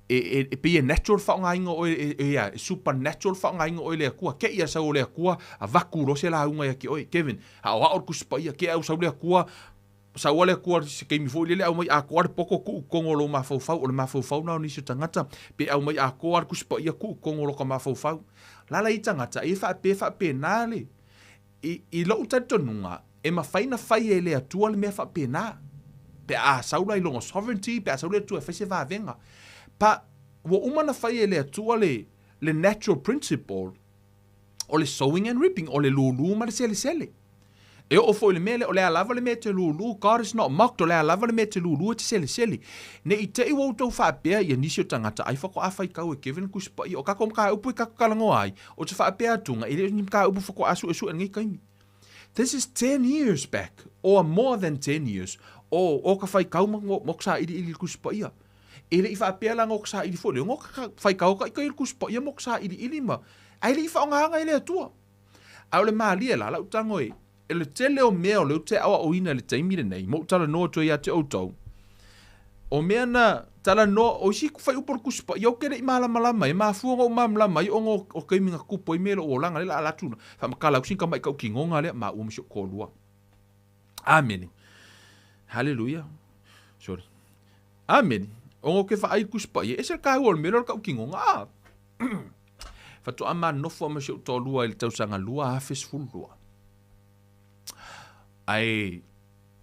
e, e, e pei e natural le faaaogaina o oe, e, e, e supernatural le faaaogaina o oe e le Atua. Ke ia sau o le Atua, avaku loa se lauga ia te oe. Kevin, aoao le Tusi Paia, ke au sau le Atua, Sau a le Atua i se taimi foi lele aumai atoa le poto tuu i totonu o lou mafaufau, o le mafaufau lena o nisi o tagata, pe aumai atoa le Tusi Paia tuu i totonu o lota mafaufau. Alaala i tagata ia faapea faapena le, i, i lou talitonuga, e mafai na fai e le Atua le mea faapena, pe a sau la i lona sovereignty, pe a sau le Atua e fai se vavega. Pa, ua uma na fai e le Atua le, le natural principle o le sowing and reaping, o le lūlū ma le selesele. E oo foi i le mea lea, o le a lava le mea e te lūlū, God is not mocked, o le a lava le mea e te lūlū e te selesele. Ne i te i ua outou faapea ia nisi o tagata, ai faatoa faitau e Kevin le Tusi Paia, o tatou mataupu e tatou talanoa ai, ou te faapea atuga, e le o ni mataupu faatoa suesue i lenei taimi. This is 10 years back, or more than 10 years, o, o ka faitau ma, ma ka sailiili i le Tusi Paia. E le i faapea la no ka saili foi lea, no ka faitau ka ika i le Tusi Paia mo ka sailiili ma, ae le i faaaogaina e le Atua. A o le malie la, lau tago e, e le tele o mea o lea ou te aoaoina i le taimi lenei, ma ou talanoa atu ai ia te outou, o mea na talanoa, o isi fuaiupu o le Tusi Paia ou te le i malamalama ai, e mafua ona ou malamalama ai ona o taimi na tupu ai mea i lou olaga, lea o le a alu atu faamatala atu sina tamai tautinoga lea maua ma si ou toalua. Amene. Haleluia. Sorry. Amene. Ona ou te vaai i le Tusi Paia, e ese le taua o le mea lea o le tautinoga. Ah. Faatoa ma nofo ma si ou toalua i le tausaga 2012. Ae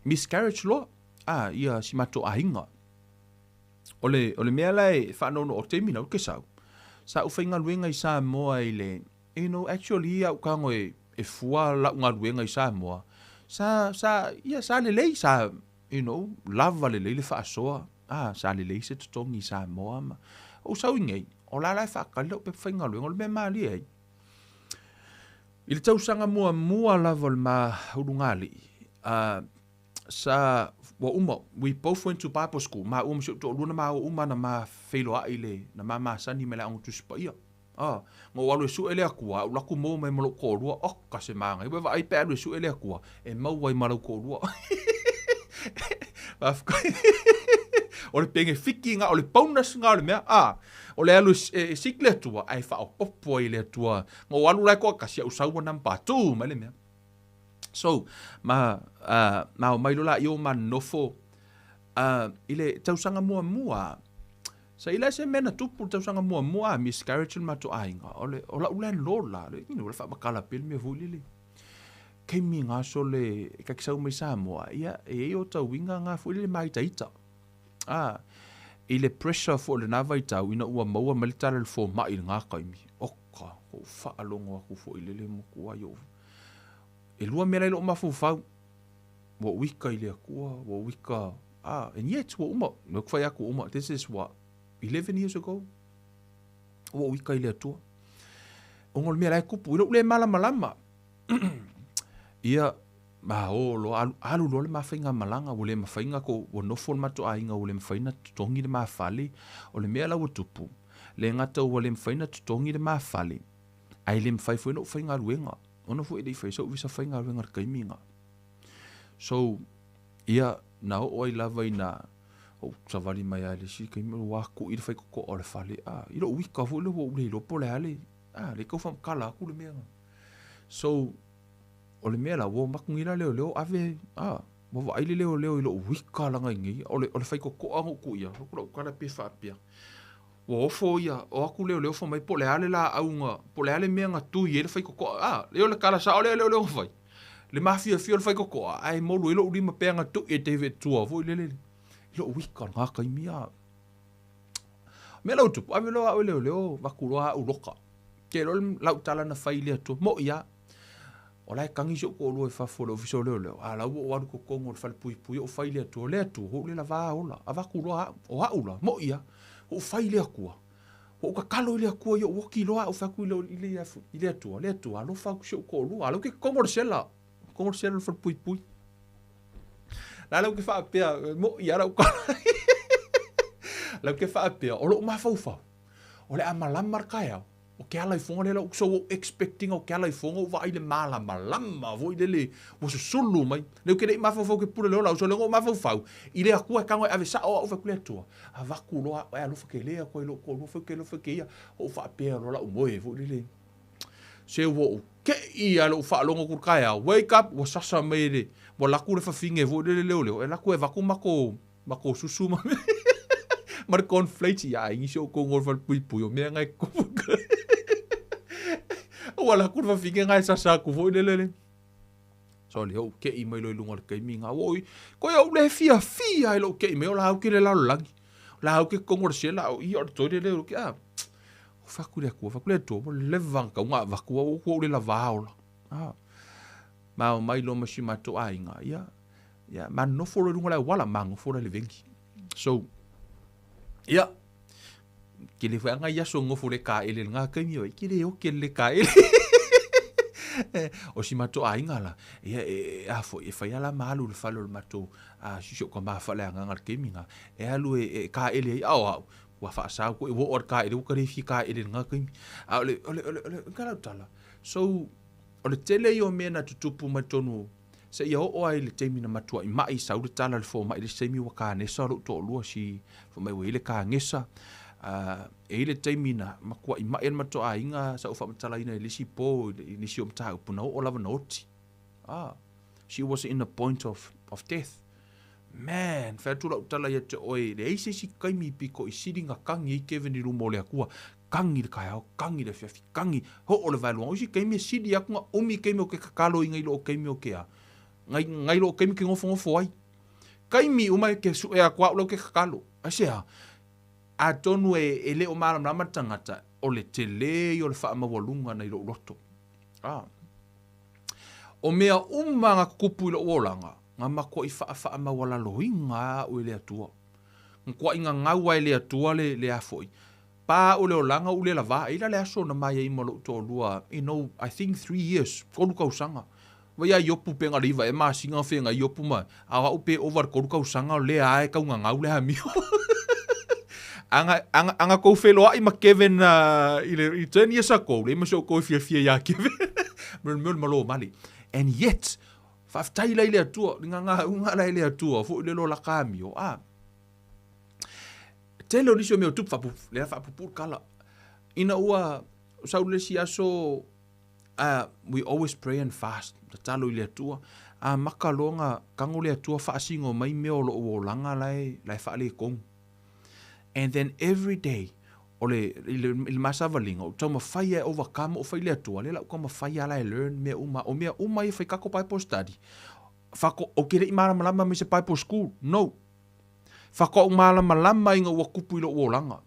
miscarriage loa, ah, ia si matou aiga. O le, o le mea la e faanoanoa o taimi na ou te sau, sa ou faigaluega i Samoa i le, you know, actually a ou tago e, e fua lau galuega i Samoa, sa, sa, ia, sa lelei, sa, you know, lava lelei le faasoa, ah, sa lelei se totogi i Samoa ma, ou sau i nei, o la la e faatali lau pepa faigaluega, o le mea malie ai. I le tausaga muamua lava o le ma ulugalii, sa, ua uma, we both went to Bible school, maua ma si ou toalua na maua uma na ma feiloai le, na ma masani mai le Aoga Tusi Paia. A, na ou alu e sue le Atua, a ou alu atu maua mai ma lou toalua, oka se manaia, ua e vaai pe a alu e sue le Atua, e maua ai ma lau toalua. Faafetai. O le penefiti na, o le bonus na o le mea, a, o le alu e, e seek le Atua, ae faaopoopo ai le Atua. Na ou alu la e toatasi, a ou sau ua number two mai le mea. So, ma, uh, ma o mai loa laia o ma nofo, uh, i le tausaga muamua, Sa i le se mea na tupu le tausaga muamua a miscarriage le matou aiga, o le, o la'u landlord la, le, you know, le faamatala pea le mea foi lele. Taimi nga sole e ka te sau mai Samoa, ia, e i ai o tauiga nga foi lele māitaita. A, i le pressure foi o lena vaitau ina ua maua mai le tala i le fomai i lena taimi, oka, ou faalogo atu foi lele matua i ou. E lua mea la i lou mafaufau, ua ou ika i le Atua, ua ou ika, ah, and yet ua uma, lea ou te fai atu ua uma, this is what, 11 years ago, ua ou ika i le Atua. Ona o le mea la e tupu, i lou le malamalama. Ia, ma o loa, alu, alu loa le ma faigamalaga, ua le mafai ona ko, ua nofo le matou aiga ua le mafai ona totogi le ma fale. O le mea la ua tupu, le gata ua le mafai ona totogi le ma fale, ae le mafai foi ona ou faigaluega. Ona foi e le i fai sou visa faigaluega i le taimi lena. So, ia, na oo ai lava ina ou savali mai lava i le isi taimi, ua atu'i le faitotoa o le fale, a, i lou ika foi lea ua ou le iloa po o le a le, a, le tau faamatala atu le mea lena. So, o le mea la, ua o atu nei la leoleo ave, a, ua vaai le leoleo i lou ika laga i nei, o le, o le faitotoa na ou tuuia, fai atu lau tala pe faapea, Ua ofo ia, o atu leoleo fai mai po o le a le laau na, po o le a le mea na tui ai le faitotoa. A, lea o le tala sao lea leoleo na fai. Le mafiafia o le faitotoa, ae molu ai lou lima pea na tui ai te tua foi lele i lou ika lena taimi a. Mea la ua tupu, ave loa au e leoleo, avatu loa au loka. Te iloa lau tala na fai i le Atua, moʻi lava. O la e tagi si ou toalua i fafo o le ofisa o leoleo, a la ua ou alu i totonu o le falepuipui ou fai i le Atua, le Atua, ua ou le lavā ola, avatu loa au, o au la, moʻi lava, ua ou fai i le Atua, ua ou tatalo i le Atua ia ou oti loa au fai atu i le, i le, i le Atua, le Atua, alofa atu si ou toalua, a la ou te totonu o le sela, totonu o le sela o le falepuipui. La la ou te faapea, moʻi lava lau tala. La ou te faapea, o lou mafaufau, o le a malama le taeao, O ke ala i foga lea lau so ua ou expect ina o ke ala i foga ou vaai i le malamalama foi lele ua susulu mai. Lea ou te le i mafaufau ke pule le ola au so lea na ou mafaufau i le Atua e tago e ave sao au fai atu le Atua avatu loa au e alofa kele atu ai lou toalua fai ke alofa ke ia ou faapea loa lau moe foi lele se ua ou Keʻi a loʻu faalogo aku i le taeao, wake up, ua sasa mai le, ua alu atu le fafine foi lele leoleo, e alu atu e avatu matou, matou susu ma mea, ma le corn flakes, ia aiga si outou o le falepuipui, o mea na e tutupu. Ua alu atu le fafine na e sasa atu foi lele le. So le ou keʻi mai loa i luga o le taimi na, ua oi, koe ou le fiafia i lou keʻi mai o la au ke le lalolagi. La au ke totonu o le sela, o ia o le toile le ke a. O fai atu i le Atua, fai atu le Atua, ua leva ona tatau ona avatu, ua ou le lavā ola. A. Ma omai loa ma si matou aiga, ia, ia, ma nofo loa i luga o le auala, ma nofo loa i le vegi. So, ia, ke le foi ngai aso nofo le kaele i lena taimi, oi, ke le oke le kaele. O si matou aiga la, ia, e, a foi, e fai ala ma alu i le fale o le matou, a, si si o ka ma faaleagaga i le taimi na, e alu e, e kaele ai, a o au, ua faasau koe, ua oo i le kaele, ua ka le fia kaele i lena taimi. A o le, o le, o le, o le, o lau tala, so, o le tele ia o mea na tutupu mai totonu seia oo lava i le taimi na matuai mai, sau le tala i le fomai i le isi taimi ua kanesa lou toalua si fai mai ua i ai le kanesa. E i ai le taimi na matuai mai ai le matou aiga sa ou faamatalaina i le isi po i nisi o mataupu na oo lava na oti. She was in a point of, of death. Man, fai atu lau tala ia te oe, leai se isi taimi pito i sili na tagi ai Kevin i luma o le Atua. Tagi i le taeao, tagi i le afiafi, tagi, hoo le vaeluaga. O isi taimi e sili atu na umi taimi o ke tataloina i loo taimi o ke a, nai, nai loo taimi ke nofonofo ai. Taimi uma e ke sue atu au lea ou te tatalo. Aisea? Atonu e, e le o malamalama le tagata, o le tele ia o le faamaualuga nai lou loto. Ah. O mea uma na tutupu i lou olaga, na matuai faafaamaualaloina au e le Atua. Na matuai gagau lava e le Atua le, le a foi, pa au le olaga ou le lavā. E i ai la le aso na mai ai ma lou toalua, you know, I think 3 years, 3 tausaga. Vai a Iopu pe na le 9 ea masina o feagai Iopu ma, a o au pe ova i le 3 tausaga o lea lava e tau gagau le amio. Ana, ana, ana kou feloai ma Kevin i le, i 10 years ago, leai ma se outou e fiafia iā Kevin. Me le mea o le malo male. And yet, faafetai la i le Atua, le gagauga la i le Atua, foi le lo laka amio, a. Tele o nisi o mea o tupu faapupu, lea faapupu le kala. Ina ua sau le isi aso, we always pray and fast, tatalo i le Atua, amata loa ona tago le Atua faasino mai mea o lou olaga la e, la e faaletonu. And then every day, o le, i le, i le ma savaliga, o taumafai e overcome, o fai le Atua, lea la ou taumafai lava la e learn mea uma, o mea uma ia fai tatou Bible study, fato, ou te le i malamalama mai se Bible school, no. Faatoa ou malamalama ina ua tupu i lou olaga.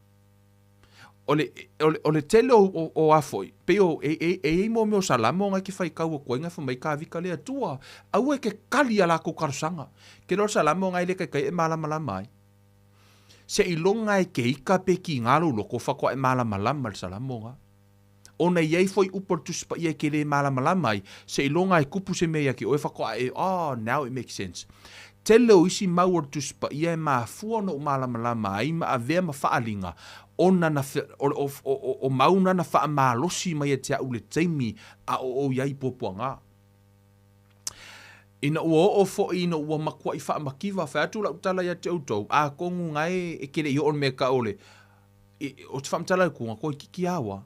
O le, o le, o le tele o, o, o a foi, pei o, e, e, e i ai mo mea o Salamo na e te faitau atu ai na fai mai Kāvika le Atua, aua e te kali i a latou talosaga. Ke loa le Salamo na e le taitai e malamalama ai. Seiloga e ke ika pe kīgā lou loto faatoa e malamalama i le Salamo na. Ona i ai foi upu a le Tusi Paia e te lē malamalama ai, seiloga e kupu se mea ia te oe faatoa e, oh, now it makes sense. Tele o isi mau o le Tusi Paia e mafua ona ou malamalama ai ma avea ma faaaliga, ona na, o, o, o, o mau na na faamalosi mai ia te a'u i le taimi a o ou i ai i puapuaga. Ina ua oo foi ina ua matuai faamakiva, fai atu lau tala ia te outou, atonu nae e ke le i oo le mea tau o le, ou te faamatala atu, na toeitiiti lava ua,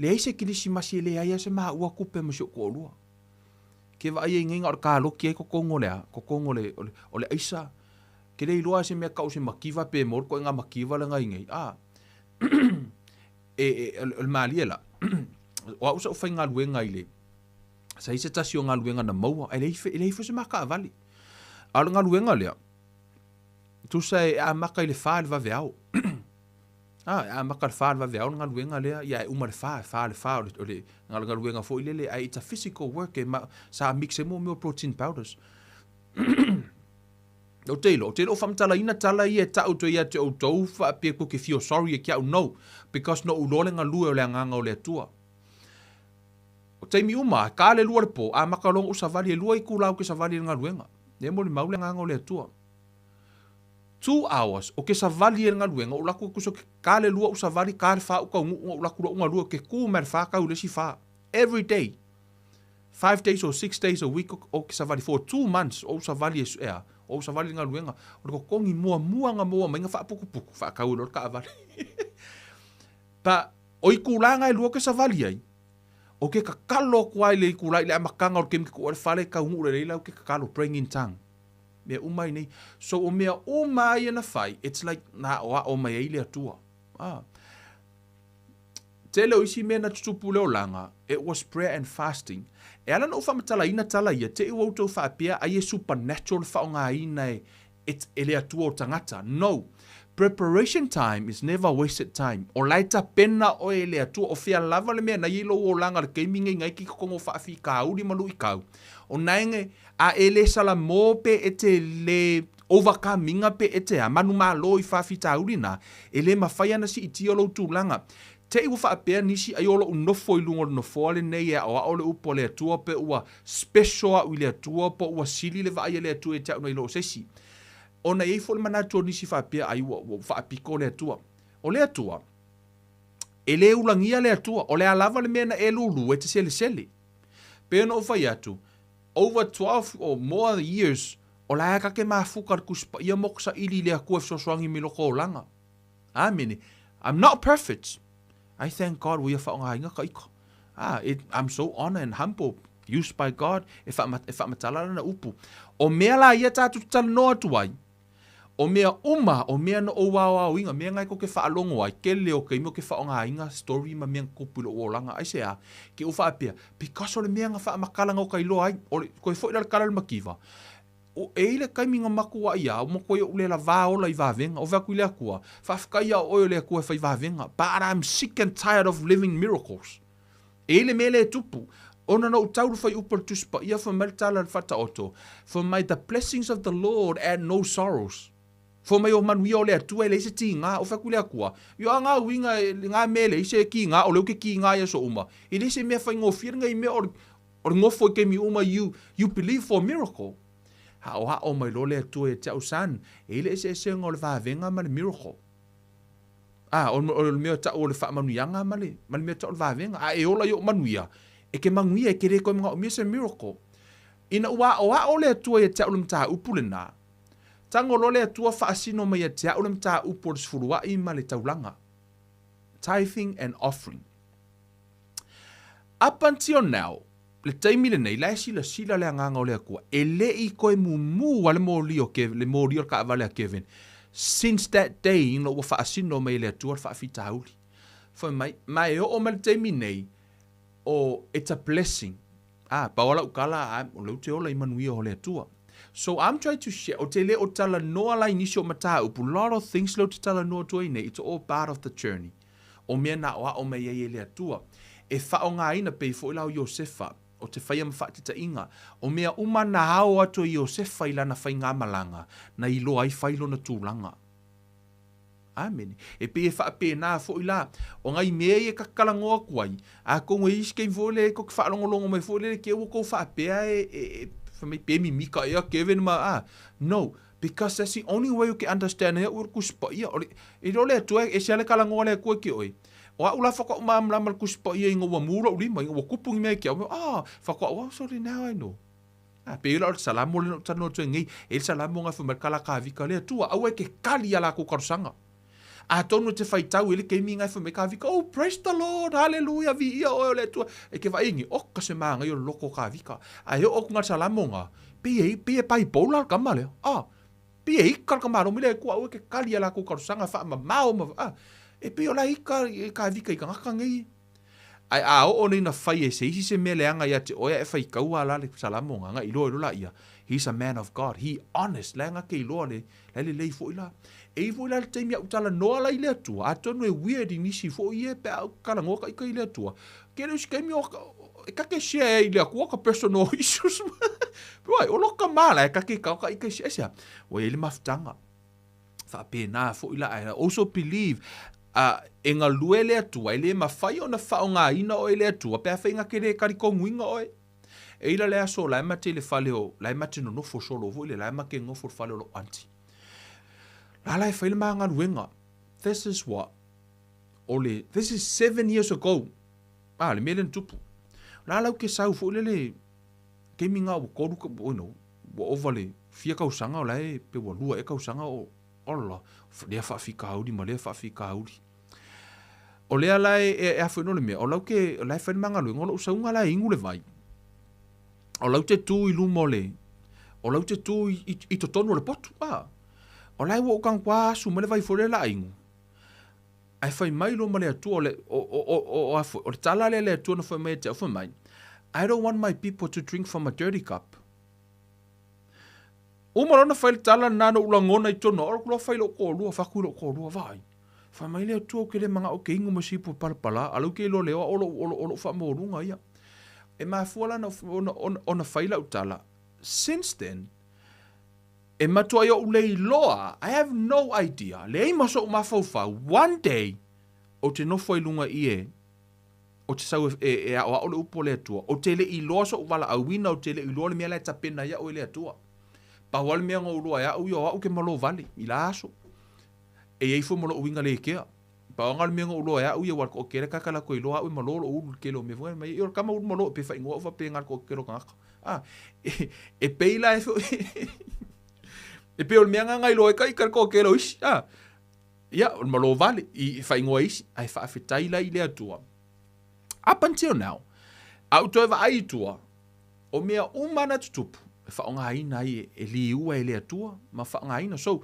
leai se kilisimasi e leai lava se maua tupe ma si ou toalua. Ke vaai ai nei na o le kaloti ai totonu o le a, totonu o le, o le, o le aisa. Ke le iloa se mea tau se makiva pe maua le ituaiga makiva lena i nei, a. E, e, o le malie la, o au sa ou faigaluega i le, sa i ai se tasi o galuega na maua, ae leai, e leai foi se ma taavale. A o le galuega lea, tusa e amata i le fa i le vaveao. A, e amata i le fa i le vaveao le galuega lea, ia e uma i le fa, e fa i le fa o le, o le, o le galuega foi lele, ae it's a physical work, e ma, sa mix ai mo mea o protein powders. Ou te iloa, ou te le o faamatalaina tala ia e tau toe ia te outou faapea tou te feel sorry e ke au, no, because na ou iloa le galue o le agaga o le Atua. O taimi uma, e ka le 2 le po, amata loa ona ou savali, e 2 itula ou te savali i le galuega. Lea e molimau le agaga o le Atua. 2 hours, o ke savali e le galuega, ou alu atu tusa ka le 2 ou savali, ka le 4 ou taunuu, ona ou alu atu loa ou galue, ou te tu mai le 4 tau i le isi 4. Every day. 5 days or 6 days a week o ke savali for 2 months o ou savali e, ea, o ou savali i le galuega. O le totogi muamua na maua mai na faaputuputu, faatau ai loa le taavale. Pa, o itulaga e 2 ou te savali ai. Ou te tatalo atu lava i le itula i le amataga o le taimi tuua i le fale, taunuu lelei la ou te tatalo, praying in tongue. Mea uma ai nei. So o mea uma lava ia na fai, it's like na aoao mai ai le Atua. Ah. Tele o isi mea na tutupu i le olaga, it was prayer and fasting. E ala ona ou faamatalaina tala ia, te i ua outou faapea ai e supernatural le faaaogaina e, e le Atua o tagata. No. Preparation time is never wasted time. O la e tapena oe e le Atua, o fea lava le mea na i ai lou olaga i le taimi nei nai ki totogo faafitauli ma luitau, o nae a e le salamo pe e te le overcome ina pe e te a, manumalo i faafitauli na, e le mafai ana siitia lou tulaga. Te i ua faapea nisi ai o lou nofo i luga o le nofoa lenei e aoao le upu a le Atua pe ua special au i le Atua po ua sili le vaai a le Atua ia te au nai lo o se isi. Ona e i ai foi le manatu o nisi faapea ai ua faapito le Atua. O le Atua, e le ulagia le Atua, o le a lava le mea na e lulu e te selesele. Pei ona ou fai atu, over 12 or more years, o la e ka ke mafuka le Tusi Paia mo ka saili i le Atua e fesoasoani mai loko olaga. Amene. I'm not perfect. I thank God ua ia faaaogaina ka ika. Ah, it, I'm so honored and humble, used by God, e, whaama, e whaamatala lana upu. O mea la ia tātou te talanoa atu ai, o mea uma, o mea na ou aoaoina, mea ngai ko ke whaalogo ai, ke leo ke imo ke whaongainga story ma mea kupu i lou olaga. Aisea? Ke u whaapea, because o le mea nga whaamakala nga o kailoa ai, o le, koe foi la le kala le makiva, o, e i le taimi nga matua ia, o matua i o le la vā ola i vāvenga, o wheaku i le Atua, whaafetai ia o oe o le Atua e whai vāvenga, but I'm sick and tired of living miracles. E i le mea le tupu, ona na ou tau le whai upu o le Tusi Paia, fai mai le tala le Faataoto, fai mai the blessings of the Lord add no sorrows. Fai mai o manuia o le Atua e leai se tigā, o wheaku i le Atua, io a ngā uiga, ngā mea e leai se kīgā, o leu ke kīgā ia so uma. E leai se mea whaingōfie lenei i mea o le, o le ngofo i taimi uma, you, you believe for a miracle. Haʻohaʻo mai loa le Atua ia te au, son, e i le eseesega o le vāvenga ma le miracle. A, o, o le mea taʻu o le faamanuiaga ma le, ma le mea taʻu o le vāvenga. A e ola i oʻu manuia, e ke manuia, e ke le koe manaʻomia se miracle. Ina ua aʻoaʻo le Atua ia te au le mataupu lenā, tago loa le Atua faasino mai ia te au le mataupu o le sefuluaʻi ma le taulaga. Tithing and offering. Up until now, le taimi lenei, la e silasila le agaga o le Atua, e le i toe mumu a le moli o Kevin, le moli o le taavale a Kevin, since that day ina ua faasino mai e le Atua le faafitauli. Fai mai, ma e oo mai le taimi nei, o, it's a blessing. Ah, pau a lau tala, ah, o lea ou te ola i manuia o le Atua. So I'm trying to share, ou te le o talanoa la i nisi o mataupu, lot of things lea ou te talanoa atu ai nei, it's all part of the journey. O mea na aoao mai ai e le Atua, e faaaogaina pei foi la o Iosefa, o te whaia ma whaatitaiga, o mea uma na ao atu e Iosefa i lana faigamalaga, na iloa ai fai lona tulaga. Amene. E pei e faapena foi la, o ngai mea ia e kakalanoa atu ai, atonu e isi taimi foi lea e tou te faalogologo mai foi lele ke ua tou faapea e, e, e fai mai pe mimika ea Kevin ma, ah, no, because that's the only way you can understand ai au o le Tusi Paia. O le, e le o le Atua e ese lava le talanoa a le Atua ki oe. O au la faatoa ou malamalama i le Tusi Paia ina ua mu lou lima, ina ua tupu ni mea i ke au, ah, faatoa ou, oh, sorry, now I know. A pei la o le Salamo lena ou te talanoa atu ai nei, e i ai le Salamo na fai mai le Kalakavika, Le Atua, aua e ke kali i a lakou talosaga. Atonu e te faitau i le taimi na e fai mai Kavika, Oh, praise the Lord, hallelujah, viia oe o le Atua. E ke vaai nei, oka se māngai o le loko o Kavika. A e oo atu na le Salamo na, pei e, pei e bipolar le tama lea. Ah, pei e ika le tamaloa mai le Atua, aua e ke kali i a lakou talosaga faamamao ma, ah, e pei o la ika e Kavika i tagata nei. Ae a oo nei na fai e se isi se mea leaga ia te oe ae faitaua la le Salamo nga nga iloa iloa laia, he's a man of God, he honest, leaga ke iloa le, la e lelei foi la. E i foi la le taimi a'u talanoa la i le Atua, atonu e weird i nisi foi e pe a ou talanoa ka ika i le Atua. Ke le isi taimi o e ka ke share i le Atua ka personal issues. Wai, o loko ka ma la e ka ke ka ka ika i se, ua i ai le mafutaga. Faapena foi la, I also believe, uh, e galue le Atua, e le mafai ona faaaogaina oe e le Atua, pe afai na te le talitonuina oe. E ila le aso la e mate i le fale o, la e mate nonofo solo foi le, la e mate nonofo i le fale o lou aunty. La la e fai le ma galuega. This is what, o le, this is 7 years ago. Ah, le mea lea na tupu. La la ou ke sau foi lele, taimi nga ua tolu, you know, ua ova le fia tausaga o la e pe ua lua ea tausaga o ola lea faafitauli ma lea faafitauli. O lea la e, e, e a foi no le mea, o lau ke, o la e fai le magaluega, o lou sauga la e inu le vai. O lau te tu i luma o le, o lau te tu i, i, i totonu o le potu, a. O la e ua ou tago a asu mai le vai foi lea la inu. Ae fai mai loa ma le Atua, o le, o, o, o, o, o, a foi, o le tala lea a le Atua na fai mai ia te au, fai mai, I don't want my people to drink from a dirty cup. Uma loa ona fai le tala lena na ou lagona i totonu, o loa fai lou toalua, fai atu i lou toalua, vaai, fai mai le Atua ou te le manao ou te inu ma se ipu e palapala, a o lea ou te iloa lea o lou, o lou, o lou faamaualuga ia. E mafua la ona, ona, ona fai lau tala, since then, e matuai ou le iloa, I have no idea, leai ma so'u mafaufau, one day, ou te nofo ai luga i e, ou te sau e, e, e aoao le upu o le Atua, ou te le i iloa so'u valaauina, ou te le i iloa le mea la e tapena ai a'u e le Atua. Pau lava le mea na ou iloa e a'u ia o a'u ke malo vale i la aso. E i ai foi ma lo'u uiga le kea. Pau lava le mea na ou iloa e a'u ia ua le to'atele tagata latou iloa a'u e malo lo'u ulu i le tele o mea foi mai o le tama ulu malo pe faaigoa a'u faapena i le toatele o tagata. A e, e pei la e foi e pei o le mea lena na iloa ai ka ita i le toatele o isi. A ia, o le malo vale i faaigoa e isi, ae faafetai la i le Atua. Up until now, a ou toe vaai i tua, o mea uma na tutupu, e faaaogaina ai e liua e le Atua ma faaaogaina. So,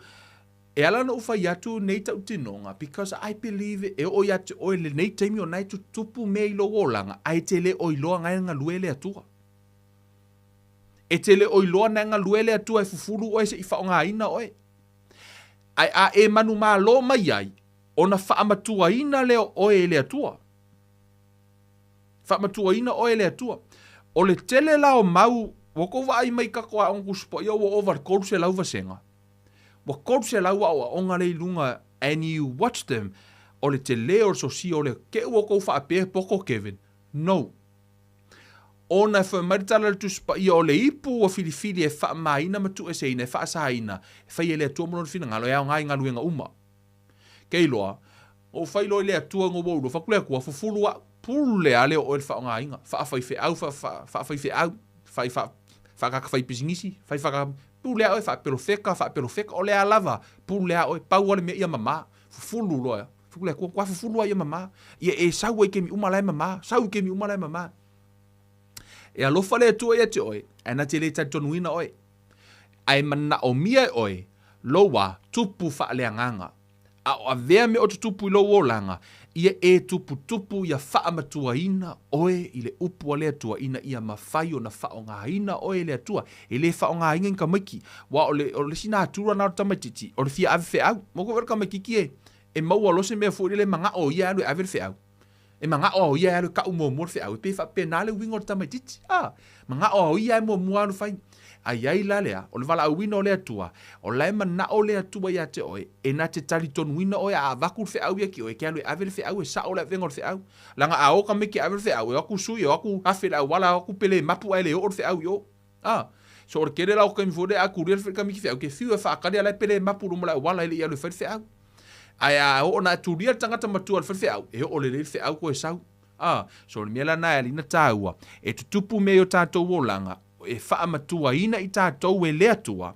e ala ona ou fai atu nei tautinoga, because I believe e oo ia te oe lenei taimi o na e tutupu mea i lou olaga, ae te le o iloa na e galue le Atua. E te le o iloa na e galue le Atua e fufulu oe se i faaaogaina oe. Ae a e manumalo mai ai, ona faamatuaina lea o oe e le Atua. Faamatuaina oe e le Atua. O le tele la o mau, ua tou vaai mai i tatou aoga Tusi Paia ua ova i le 300 vasega. Ua 300 aoaoga lea i luga and you watch them, o le tele o le sosia o le te i ua tou faapea e poto Kevin. No. Ona e fai mai le tala a le Tusi Paia o le ipu ua filifili e faamamaina ma tuueseina, e faasaina, e fai e le Atua ma Lona finagalo, e aoga i galuega uma. Ke iloa, na ou fai loa i le Atua na ua ou iloa, fai atu le Atua, fufulu a'u, pule a lea o oe i le faaaogaina, faafaifeau, faafaifeau, fai faatata faipisinisi, fai faatata, pule a oe, faapelofeka, faapelofeka, o le a lava, pule a oe, pau lava le mea ia mama, fufulu loa. Fai atu le Atua, matua fufulu lava ia mama, ia e sau ai i taimi uma la e mama, sau i taimi uma la e mama. E alofa le Atua ia te oe, ae na te le talitonuina oe. Ae manaomia e oe lou wā tupu faaleagaga, a o avea mea o tutupu i lou olaga, ia e tuputupu ia faamatuaina oe i le upu a le Atua ina ia mafai ona faaaogaina oe e le Atua. E le faaaogaina i ni tamaiti, aua o le, o le isi natura lena o le tamaitiiti, o le fia ave feau. Maua koe le tamaitiiti e, e maua loa se mea foi lele e manao o ia e alu e ave le feau. E manao lava o ia e alu e kau muamua le feau, e pei e faapena le uiga o le tamaitiiti. A, manao lava o ia e muamua alu fai. A i ai la lea, o le valaauina o le Atua, o la e manao le Atua ia te oe, e na te talitonuina oe a avatu le feau ia ki oe, e te alu e ave le feau, e sao le avega o le feau. Leaga a o tamaiti e ave le feau, e o atu sui, e o atu afe i le auala, o atu pele mapu ae le oo le feau i o. A, so o le tele la o taimi foi lea a tulia le tamaiti feau, ke fiu e faatali a la e pele mapu i luma o le auala e le i alu e fai le feau. Ae a oo ona tulia le tagata matua i le faifeau, e oo lelei le feau koe sau. A, so o le mea la na e alii na tāua, e tutupu mea i o tātou olaga, e faamatuaina i tātou e le Atua,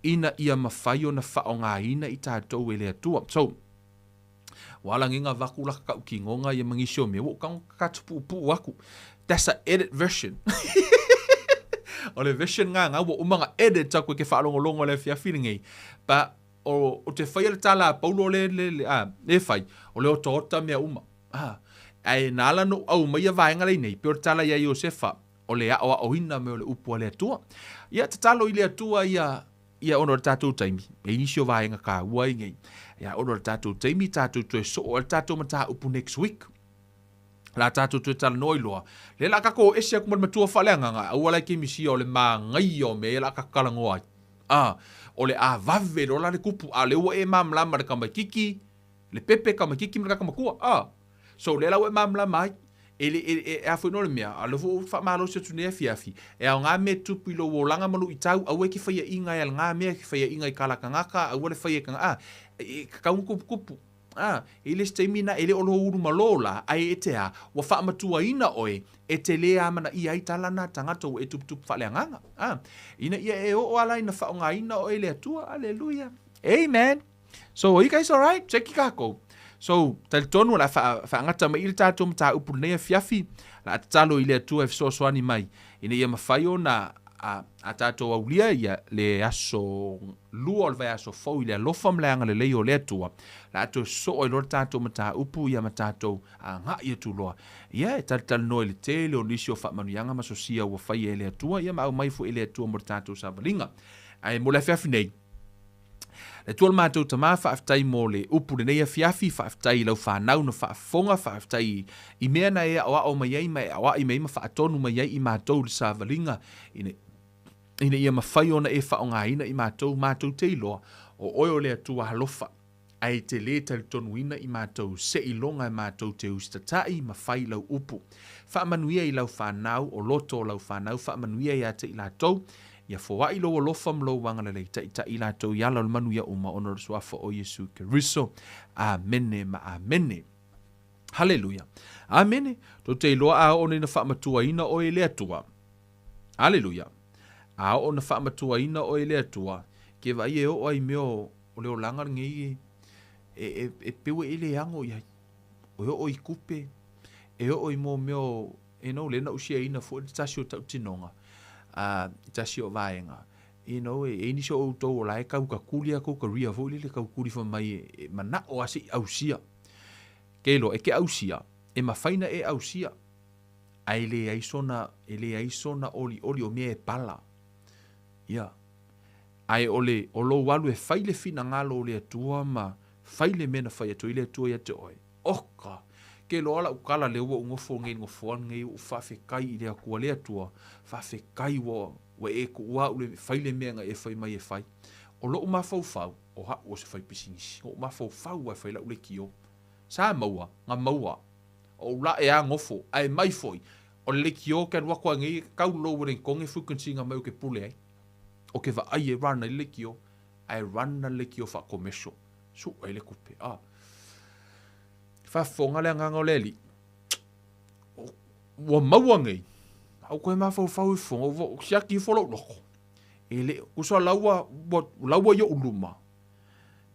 ina ia mafai ona faaaogaina i tātou e le Atua. So, ua alagiga vaku la ka kinoga ia ma nisi o mea, ua ou tago ka tupuupuu aku. That's a edit version. O le version nga nga ua uma na edit aku e ke faalogologo i le afiafi lenei. But, o, o te faia le tala a Paulo le, le, le, a, le fai, o le otaota mea uma. A, ae na ala ona ou aumaia vaega lei nei, pei o le tala ia Iosefa, o le aoaoina mai o le upu a le Atua. Ia, tatalo i le Atua ia, ia ona o le tatou taimi, e i nisi o vaega taua ai nei. Ia, ona o le tatou taimi, tatou toe soo ai le tatou mataupu next week. La tatou toe talanoa i loa, lea la tatou o ese atu ma le matua faaleagaga, aua la e kemisia o le manaia o mea ia la tatou talanoa ai. A, o le a vave loa la le kupu, a o lea ua e malamalama i le tamaititi, le pepe tamaititi ma le tagata matua. A, so o lea la ua e malamalama ai. E le, e, e, e a foi no le mea, a o lea foi ua ou faamalosi atu nei afiafi, e aoga mea e tupu i lou olaga ma luitau, aua e te faiaina ai a lena mea, e te faiaina i kala tagata, aua le faia e tagata, a, e tatau ona tuputupu. A, i le isi taimi na e le o lou ulu malo la, ae e te a, ua faamatuaina oe, e te lē amanaia ai tala na tagata ua e tuputupu faaleagaga. A, ina ia e oo ala ina faaaogaina oe e le Atua. Aleluia. Amen. So, are you guys alright? Cheki kākou. So, talitonu o le a faagata mai i le tatou mataupu lenei afiafi, o le a tatalo i le Atua e fesoasoani mai ina ia mafai ona a, a tatou aulia ia le aso lua o le vaiaso fou i le alofa ma le agalelei o le Atua. O le a toe sosoo ai loa le tatou mataupu ia ma tatou agai atu loa. Ia e talatalanoa i le tele o nisi o faamanuiaga ma sosia ua faia e le Atua ia ma aumai foi e le Atua mo le tatou savaliga. Ae mo le afiafi nei, Le Atua lo matou Tama, faafetai mo le upu lenei afiafi, faafetai i lau fanau na faafofoga, faafetai i mea na e aoao mai ai ma e aoai mai ai ma faatonu mai ai i matou i le savaliga, ina, ina ia mafai ona e faaaogaina i matou, matou te iloa, o oe o le Atua alofa, ae e te lē talitonuina i matou seiloga e matou te usitatai ma fai lau upu. Faamanuia i lau fanau, o loto o lau fanau, faamanuia ia te i latou, Ia foai lou alofa ma lou agalelei, taitai i latou i ala o le manuia uma ona o le Suafa o Iesu Keriso. Amene ma amene. Haleluia. Amene. Tou te iloa a oo nei na faamatuaina oe e le Atua. Haleluia. A oo na faamatuaina oe e le Atua, ke vaai e oo ai mea o le olaga lenei e, e, e peu e le ago i ai. O e oo i kupe, e oo i mo mea o You know, lea na ou share-ina foi le tasi o tautinoga, i tasi o vaega, you know, e i ai nisi o outou o la e tau kakuli a tou career foi lele, tau kuli fai mai e manao lava se i ausia. Ke iloa, e te ausia, e mafai na e ausia, ae leai sona, e leai sona olioli o mea e pala. Ia. Ae o le, o lou alu e fai le finagalo o le Atua ma fai le mea na fai atu ai le Atua ia te oe, Oka! Ke loa la'u kala lea ua ou nofo nei i le nofoa lenei ua ou faafetai i le Atua, le Atua, faafetai ua ua e tuua a'u le fai le mea na e fai mai e fai. O lo'u mafaufau, o a'u o se fai pisinisi, na ou mafaufau lava e fai la'u leitio. Sa maua, na maua. O ou la'e a nofo, ae mai foi, o le leitio ou te alu atu ai nei e tau lou Wellingtone frequency na mai ou te pule ai. O ke vaai e run ai le leitio, ae run le leitio faa-commercial. Suʻe ai le tupe, a. Faafofoga le agaga o le Alii, ua maua nei, a ua toe mafaufau ifo, ua siaki ifo lou loto, e le, tusa o la ua, la ua i ou luma,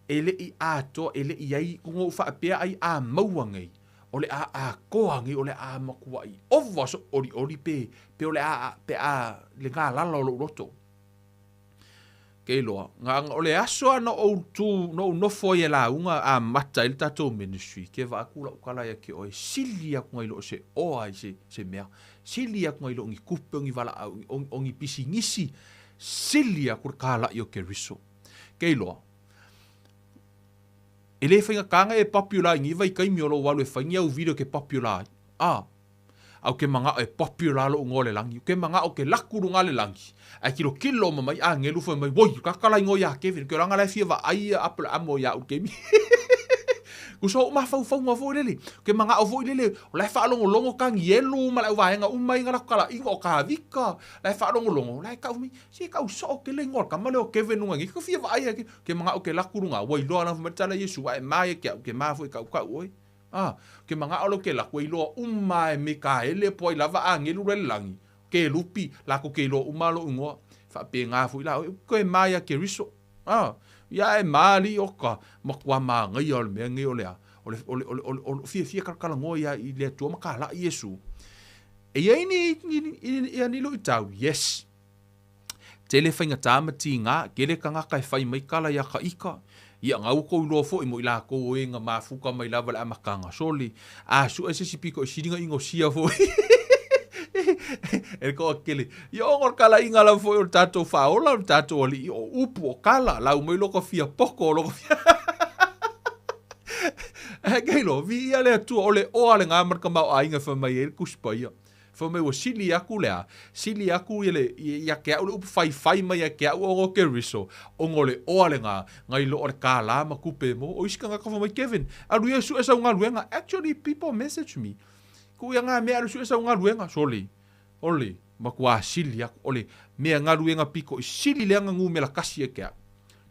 e le i atoa, e le i ai, na ou faapea ai a maua nei, o le a atoa nei, o le a matuai ova soʻu olioli pe, pe o le a, pe a le galala o lou loto. Ke iloa, na, o le aso lava na ou tu, na ou nofo ai e lauga amata ai le tatou ministry, ke vaai atu lau tala ia te oe, sili atu nai lo o se oa i se, se mea, sili atu nai lo o ni tupe, o ni valaau, o, o ni pisinisi, sili atu le kalai o Keriso. Ke iloa, e le faigata ona e popular i nei vaitaimi o lou alu e fai ni au video e te popular ai. A, A ou te manao e popular lou igoa o le lagi. Ou te manao ou te laku luga le lagi, ae tilotilo uma mai agelu fai mai, Oi, ka kala igoa ia Kevin, ke olaga la e fia vaai ia Aperaamo ia au kemi. Tusa o mafaufauga foi lele, ou te manao foi lele, o la e faalogologo Kanielu ma le auvaega uma ia na latou talaiga o Kavika, la e faalogologo, la e tau mai, se tau soo tele igoa o le tama lea o Kevin luga nei, ka fia vaai ia Kevin. Ou te manao ou te laku luga, ua iloa lava fai mai le tala Iesu, ae ma ia ke au, ke ma foi kaukau oe. A, ke manao lea o ke laku e iloa uma e Mikaele po o ai lava agelu la i le lagi, kelupi, lakou ke iloa uma lou igoa. Faapena foi la oe, koe ma ia Keriso. A, ia e ma alii o ka matua manaia o le mea lenei o le a, o le, o le, o le, o le, o le fiafia kalakalanoa ia i le Atua ma kalai Iesu. E i ai ni, ni, ni, ia ni luitau? Yes. Tele faigata ma tigā, tele tagata e fai mai kala iā ka ika, ia na ua tou iloa foi mo i lakou o e na mafuta mai lava le amataga. Sole, a sue se isi pito i sili na inosia foi e le toatele. Ia ona o le kalaiga lava foi o le tatou faaola, o le tatou alii, o upu, o kala, lau mai loko fia poko, loko fia Ae kei loa, viia le Atua, o le oa lena ma le tamaoaiga e fai mai ai le Tusi Paia. Fai mai ua sili aku le a? Sili aku ia le, ia te au le upu faifai mai ia te au ona o Keriso, ona o le oa lena, nai lo o le kālā ma tupe e maua. O isi tagata fai mai, Kevin, alu ia e sue sau galuega. Actually, people message me. Ku ia ngā mea alu sue sau galuega. Sole, ole, matua sili aku, o le mea galuega piko i sili lea na numera kasi ia te au.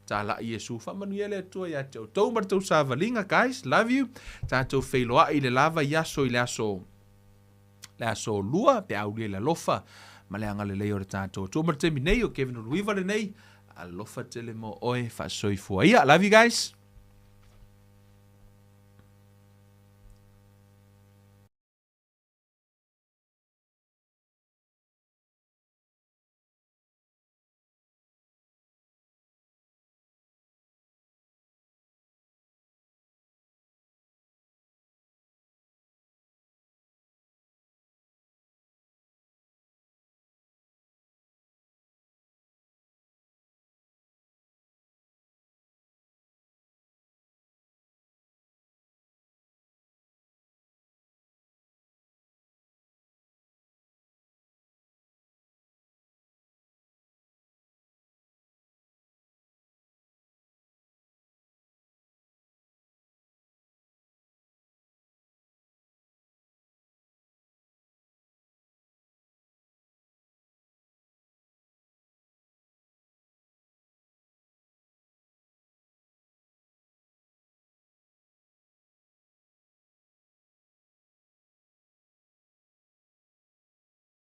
Talai Iesu, faamanuia le Atua ia te outou ma le tou savaliga, guys, love you. Tatou feiloai i le lava i aso i le aso le aso lua pe a ulia i le alofa ma le agalelei o le tatou Atua. Ma le taimi nei o Kevin Uluiva lenei, alofa tele mo oe, faasoifua ia. Love you guys.